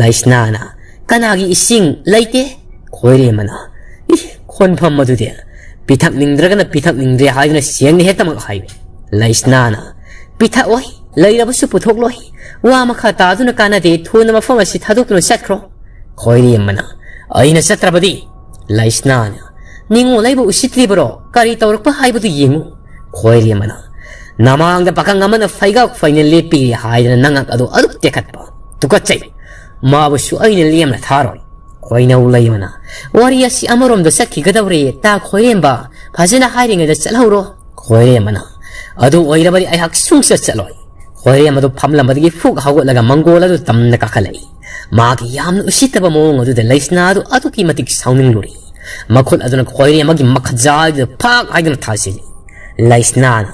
ꯂꯩꯁꯅꯥꯅ, "ꯀꯅꯥꯒꯤ ꯏꯁꯤꯡ? ꯂꯩꯇꯦ꯫" ꯈꯣꯏꯔꯦꯝꯕꯅ, "ꯏ, ꯈꯣꯟꯐꯝ ꯑꯗꯨꯗꯤ ꯄꯤꯊꯛꯅꯤꯡꯗ꯭ꯔꯒꯅ ꯄꯤꯊꯛꯅꯤꯡꯗ꯭ꯔꯦ ꯍꯥꯏꯗꯨꯅ ꯁꯦꯡꯅ ꯍꯦꯛꯇꯃꯛ ꯍꯥꯏꯌꯨ꯫" ꯂꯩꯁꯅꯥꯅ, "ꯄꯤꯊꯛꯑꯣꯏ, ꯂꯩꯔꯕꯁꯨ ꯄꯨꯊꯣꯛꯂꯣꯏ꯫ ꯋꯥ ꯃꯈꯥ ꯇꯥꯗꯨꯅ ꯀꯥꯟꯅꯗꯦ, ꯊꯨꯅ ꯃꯐꯝ ꯑꯁꯤ ꯊꯥꯗꯣꯛꯇꯨꯅ ꯆꯠꯈ꯭ꯔꯣ꯫" ꯈꯣꯏꯔꯦꯝꯕꯅ, "ꯑꯩꯅ ꯆꯠꯇ꯭ꯔꯕꯗꯤ?" ꯂꯩꯁꯅꯥꯅ, "ꯅꯤꯡꯉꯣꯜ ꯑꯩꯕꯨ ꯎꯁꯤꯠꯇ꯭ꯔꯤꯕꯔꯣ? ꯀꯔꯤ ꯇꯧꯔꯛꯄ ꯍꯥꯏꯕꯗꯨ ꯌꯦꯡꯉꯨ꯫" ꯈꯣꯏꯔꯦꯝꯕꯅ, "ꯅꯃꯥꯡꯗ ꯄꯥꯈꯪ ꯑꯃꯅ ꯐꯩꯒꯥꯛ ꯐꯩꯅ ꯂꯦꯞꯄꯤꯔꯦ ꯍꯥꯏꯗꯅ ꯅꯉꯛ ꯑꯗꯨ ꯑꯗꯨꯛ ꯇꯦꯛꯈꯠꯄ꯫ ꯇꯨꯀꯠꯆꯩ꯫ ꯃꯥꯕꯨꯁꯨ ꯑꯩꯅ ꯂꯦꯝꯅ ꯊꯥꯔꯣꯏ꯫" ꯈꯣꯏꯅꯧ ꯂꯩꯃꯅ, "ꯋꯥꯔꯤ ꯑꯁꯤ ꯑꯃꯔꯣꯝꯗ ꯆꯠꯈꯤꯒꯗꯧꯔꯦ꯫ ꯇꯥ ꯈꯣꯏꯔꯦꯝꯕ, ꯐꯖꯅ ꯍꯥꯏꯔꯤꯉꯩꯗ ꯆꯠꯍꯧꯔꯣ꯫" ꯈꯣꯏꯔꯦꯝꯕꯅ, "ꯑꯗꯨ ꯑꯣꯏꯔꯕꯗꯤ ꯑꯩꯍꯥꯛ ꯁꯨꯡꯆꯠ ꯆꯠꯂꯣꯏ꯫" ꯈꯣꯏꯔꯦꯝꯕꯗꯨ ꯐꯝꯂꯝꯕꯗꯒꯤ ꯐꯨꯛ ꯍꯧꯒꯠꯂꯒ ꯃꯪꯒꯣꯜ ꯑꯗꯨ ꯇꯝꯅ ꯀꯥꯈꯠꯂꯛꯏ꯫ ꯃꯥꯒꯤ ꯌꯥꯝꯅ ꯎꯁꯤꯠꯇꯕ ꯃꯑꯣꯡ ꯑꯗꯨꯗ ꯂꯩꯁꯅꯥ ꯑꯗꯨ ꯑꯗꯨꯛꯀꯤ ꯃꯇꯤꯛ ꯁꯥꯎꯅꯤꯡꯂꯨꯔꯦ꯫ ꯃꯈꯨꯠ ꯑꯗꯨꯅ ꯈꯣꯏꯔꯦꯝꯕꯒꯤ ꯃꯈꯖꯥꯏꯗꯨꯗ ꯐꯥꯛ ꯍꯥꯏꯗꯨꯅ ꯊꯥꯖꯤꯜꯂꯤ꯫ ꯂꯩꯁꯅꯥꯅ,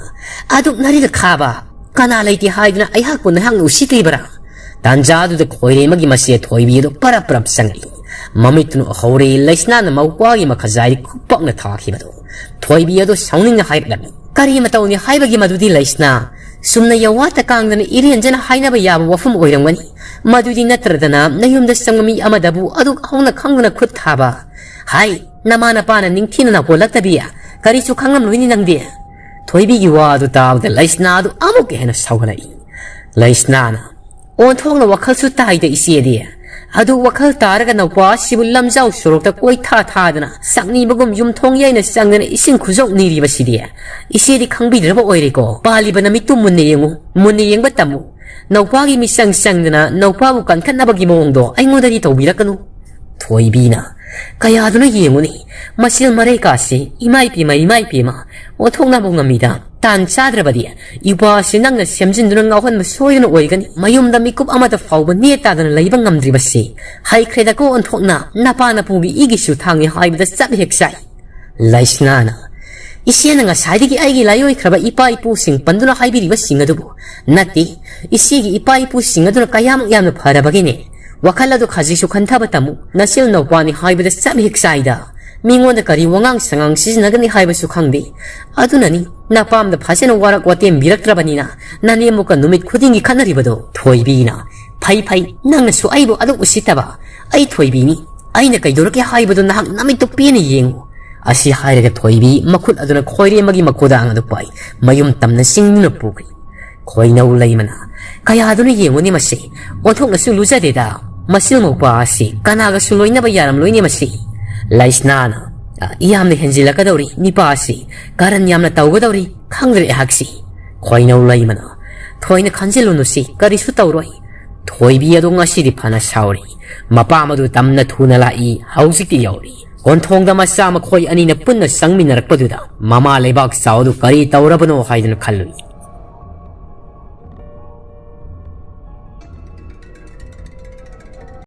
"ꯑꯗꯨꯛ ꯅꯔꯤꯗ ꯈꯥꯕ! ꯀꯅꯥ ꯂꯩꯇꯦ ꯍꯥꯏꯗꯨꯅ ꯑꯩꯍꯥꯛꯄꯨ ꯅꯍꯥꯛꯅ ꯎꯁꯤꯠꯇ꯭ꯔꯤꯕꯔꯥ?" ꯇꯥꯟꯖꯥꯗꯨꯗ ꯈꯣꯏꯔꯦꯝꯕꯒꯤ ꯃꯆꯦ ꯊꯣꯏꯕꯤ ꯑꯗꯨ ꯄꯔꯞ ꯄꯔꯞ ꯆꯪꯉꯛꯏ꯫ ꯃꯃꯤꯠꯇꯨꯅ ꯎꯍꯧꯔꯦ ꯂꯩꯁꯅꯥꯅ ꯃꯧꯄ꯭ꯋꯥꯒꯤ ꯃꯈꯖꯥꯏꯗ ꯈꯨꯄꯥꯛꯅ ꯊꯥꯈꯤꯕꯗꯨ꯫ ꯊꯣꯏꯕꯤ ꯑꯗꯨ ꯁꯥꯎꯅꯤꯡꯅ ꯍꯥꯏꯔꯛꯂꯝꯃꯤ, "ꯀꯔꯤ ꯃꯇꯧꯅꯤ ꯍꯥꯏꯕꯒꯤ ꯃꯗꯨꯗꯤ ꯂꯩꯁꯅꯥ? ꯆꯨꯝꯅ ꯌꯋꯥꯇ ꯀꯥꯡꯗꯅ ꯏꯔꯦꯟꯖꯅ ꯍꯥꯏꯅꯕ ꯌꯥꯕ ꯋꯥꯐꯝ ꯑꯣꯏꯔꯝꯒꯅꯤ꯫ ꯃꯗꯨꯗꯤ ꯅꯠꯇ꯭ꯔꯗꯅ ꯅꯌꯨꯝꯗ ꯆꯪꯕ ꯃꯤ ꯑꯃꯗꯕꯨ ꯑꯗꯨꯛ ꯍꯧꯅ ꯈꯪꯗꯅ ꯈꯨꯠ ꯊꯥꯕ꯫ ꯍꯥꯏ, ꯅꯃꯥ ꯅꯄꯥꯅ ꯅꯤꯡꯊꯤꯅ ꯅꯥꯀꯣꯜꯂꯛꯇꯕꯤ ꯀꯔꯤꯁꯨ ꯈꯪꯂꯝꯂꯣꯏꯅꯤ ꯅꯪꯗꯤ"꯫ ꯊꯣꯏꯕꯤꯒꯤ ꯋꯥ ꯑꯗꯨ ꯇꯥꯕꯗ ꯂꯩꯁꯅꯥ ꯑꯗꯨ ꯑꯃꯨꯛꯀ ꯍꯦꯟꯅ ꯁꯥꯎꯒꯠꯂꯛꯏ꯫ ꯂꯩꯁꯅꯥꯅ, "ꯑꯣꯟꯊꯣꯛꯅ ꯋꯥꯈꯜꯁꯨ ꯇꯥꯏꯗ ꯏꯆꯦꯗꯤ꯫ ꯑꯗꯨ ꯋꯥꯈꯜ ꯇꯥꯔꯒ ꯅꯧꯄꯥ ꯑꯁꯤꯕꯨ ꯂꯝꯖꯥꯎ ꯁꯣꯔꯣꯛꯇ ꯀꯣꯏꯊꯥ ꯊꯥꯗꯅ ꯆꯥꯛꯅꯤꯕꯒꯨꯝ ꯌꯨꯝꯊꯣꯡ ꯌꯩꯅ ꯆꯪꯗꯅ ꯏꯁꯤꯡ ꯈꯨꯖꯧ ꯅꯤꯔꯤꯕꯁꯤꯗꯤ? ꯏꯆꯦꯗꯤ ꯈꯪꯕꯤꯗ꯭ꯔꯕ ꯑꯣꯏꯔꯦꯀꯣ꯫ ꯄꯥꯜꯂꯤꯕ ꯅꯃꯤꯠꯇꯨ ꯃꯨꯟꯅ ꯌꯦꯡꯉꯨ, ꯃꯨꯟꯅ ꯌꯦꯡꯕ ꯇꯝꯃꯨ꯫ ꯅꯧꯄꯥꯒꯤ ꯃꯤꯆꯪ ꯆꯪꯗꯅ ꯅꯧꯄꯥꯕꯨ ꯀꯟꯈꯠꯅꯕꯒꯤ ꯃꯑꯣꯡꯗꯣ ꯑꯩꯉꯣꯟꯗꯗꯤ ꯇꯧꯕꯤꯔꯛꯀꯅꯨ"꯫ ꯊꯣꯏꯕꯤꯅ, "ꯀꯌꯥꯗꯨꯅ ꯌꯦꯡꯉꯨꯅꯤ, ꯃꯆꯤꯜ ꯃꯔꯩ ꯀꯥꯁꯤ, ꯏꯃꯥꯏ ꯄꯦꯝꯃ, ꯏꯃꯥꯏ ꯄꯦꯝꯃ, ꯑꯣꯟꯊꯣꯛꯅꯕ ꯉꯝꯃꯤꯗ꯫ ꯇꯥꯟ ꯆꯥꯗ꯭ꯔꯕꯗꯤ ꯏꯄꯥꯁꯤ ꯅꯪꯅ ꯁꯦꯝꯖꯤꯟꯗꯨꯅ ꯉꯥꯎꯍꯟꯕ ꯁꯣꯏꯗꯅ ꯑꯣꯏꯒꯅꯤ꯫ ꯃꯌꯨꯝꯗ ꯃꯤꯀꯨꯞ ꯑꯃꯠꯇ ꯐꯥꯎꯕ ꯅꯦꯠ ꯇꯥꯗꯅ ꯂꯩꯕ ꯉꯝꯗ꯭ꯔꯤꯕꯁꯤ ꯍꯩꯈ꯭ꯔꯦꯗꯀꯣ ꯑꯣꯟꯊꯣꯛꯅ꯫ ꯅꯄꯥ ꯅꯄꯨꯒꯤ ꯏꯒꯤꯁꯨ ꯊꯥꯡꯉꯤ ꯍꯥꯏꯕꯗ ꯆꯞ ꯍꯦꯛ ꯆꯥꯏ"꯫ ꯂꯩꯁꯅꯥꯅ, "ꯏꯆꯦꯅ ꯉꯁꯥꯏꯗꯒꯤ ꯑꯩꯒꯤ ꯂꯥꯏꯑꯣꯏꯈ꯭ꯔꯕ ꯏꯄꯥ ꯏꯄꯨꯁꯤꯡ ꯄꯟꯗꯨꯅ ꯍꯥꯏꯕꯤꯔꯤꯕꯁꯤꯡ ꯑꯗꯨꯕꯨ ꯅꯠꯇꯦ, ꯏꯆꯦꯒꯤ ꯏꯄꯥ ꯏꯄꯨꯁꯤꯡ ꯑꯗꯨꯅ ꯀꯌꯥꯃꯨꯛ ꯌꯥꯝꯅ ꯐꯔꯕꯒꯦꯅꯦ꯫ ꯋꯥꯈꯜ ꯑꯗꯨ ꯈꯖꯤꯛꯁꯨ ꯈꯟꯊꯕ ꯇꯝꯃꯨ꯫ ꯅꯆꯤꯜ ꯅꯧꯄꯥꯅꯤ ꯍꯥꯏꯕꯗ ꯆꯞ ꯍꯦꯛ ꯆꯥꯏꯗ꯫ ꯃꯤꯉꯣꯟꯗ ꯀꯔꯤ ꯋꯥꯉꯥꯡ ꯁꯉꯥꯡ ꯁꯤꯖꯤꯟꯅꯒꯅꯤ ꯍꯥꯏꯕꯁꯨ ꯈꯪꯗꯦ꯫ ꯑꯗꯨꯅꯅꯤ ꯅꯄꯥꯝꯗ ꯐꯖꯅ ꯋꯥꯔꯛ ꯋꯥꯇꯦꯝꯕꯤꯔꯛꯇ꯭ꯔꯕꯅꯤꯅ ꯅꯅꯦꯝꯕꯨꯀ ꯅꯨꯃꯤꯠ ꯈꯨꯗꯤꯡꯒꯤ ꯈꯠꯅꯔꯤꯕꯗꯣ"꯫ ꯊꯣꯏꯕꯤꯅ, "ꯐꯩ ꯐꯩ, ꯅꯪꯅꯁꯨ ꯑꯩꯕꯨ ꯑꯗꯨꯛ ꯎꯁꯤꯠꯇꯕ꯫ ꯑꯩ ꯊꯣꯏꯕꯤꯅꯤ꯫ ꯑꯩꯅ ꯀꯩꯗꯧꯔꯛꯀꯦ ꯍꯥꯏꯕꯗꯨ ꯅꯍꯥꯛ ꯅꯃꯤꯠꯇꯨ ꯄꯦꯟꯅ ꯌꯦꯡꯉꯨ"꯫ ꯑꯁꯤ ꯍꯥꯏꯔꯒ ꯊꯣꯏꯕꯤ ꯃꯈꯨꯠ ꯑꯗꯨꯅ ꯈꯣꯏꯔꯦꯝꯕꯒꯤ ꯃꯈꯣꯗꯥꯡ ꯑꯗꯨ ꯄꯥꯏ ꯃꯌꯨꯝ ꯇꯝꯅ ꯆꯤꯡꯗꯨꯅ ꯄꯨꯈ꯭ꯔꯤ꯫ ꯈꯣꯏꯅꯧ ꯂꯩꯃꯅ, "ꯀꯌꯥꯗꯨꯅ ꯌꯦꯡꯉꯨꯅꯦ ꯃꯁꯤ, ꯑꯣꯟꯊꯣꯛꯅꯁꯨ ꯂꯨꯖꯗꯦꯗ꯫ ꯃꯆꯤꯜ ꯃꯧꯄꯥ ꯑꯁꯤ ꯀꯅꯥꯒꯁꯨ ꯂꯣꯏꯅꯕ ꯌꯥꯔꯝꯂꯣꯏꯅꯦ ꯃꯁꯤ"꯫ ꯂꯩꯁꯅꯥꯅ, "ꯌꯥꯝꯅ ꯍꯦꯟꯖꯤꯜꯂꯛꯀꯗꯧꯔꯤ, ꯅꯤꯄꯥ ꯑꯁꯤ ꯀꯔꯟ ꯌꯥꯝꯅ ꯇꯧꯒꯗꯧꯔꯤ, ꯈꯪꯗ꯭ꯔꯦ ꯑꯩꯍꯥꯛꯁꯤ"꯫ ꯈꯣꯏꯅꯧ ꯂꯩꯃꯅ, "ꯊꯣꯏꯅ ꯈꯟꯖꯤꯜꯂꯨꯅꯨꯁꯤ, ꯀꯔꯤꯁꯨ ꯇꯧꯔꯣꯏ"꯫ ꯊꯣꯏꯕꯤ ꯑꯗꯨ ꯉꯁꯤꯗꯤ ꯐꯅ ꯁꯥꯎꯔꯤ꯫ ꯃꯄꯥ ꯃꯗꯨ ꯇꯝꯅ ꯊꯨꯅ ꯂꯥꯛꯏ, ꯍꯧꯖꯤꯛꯇꯤ ꯌꯧꯔꯤ꯫ ꯀꯣꯟꯊꯣꯡꯗ ꯃꯆꯥ ꯃꯈꯣꯏ ꯑꯅꯤꯅ ꯄꯨꯟꯅ ꯆꯪꯃꯤꯟꯅꯔꯛꯄꯗꯨꯗ ꯃꯃꯥ ꯂꯩꯕꯥꯛ ꯆꯥꯎ ꯑꯗꯨ ꯀꯔꯤ ꯇꯧꯔꯕꯅꯣ ꯍꯥꯏꯗꯨꯅ ꯈꯜꯂꯨꯏ꯫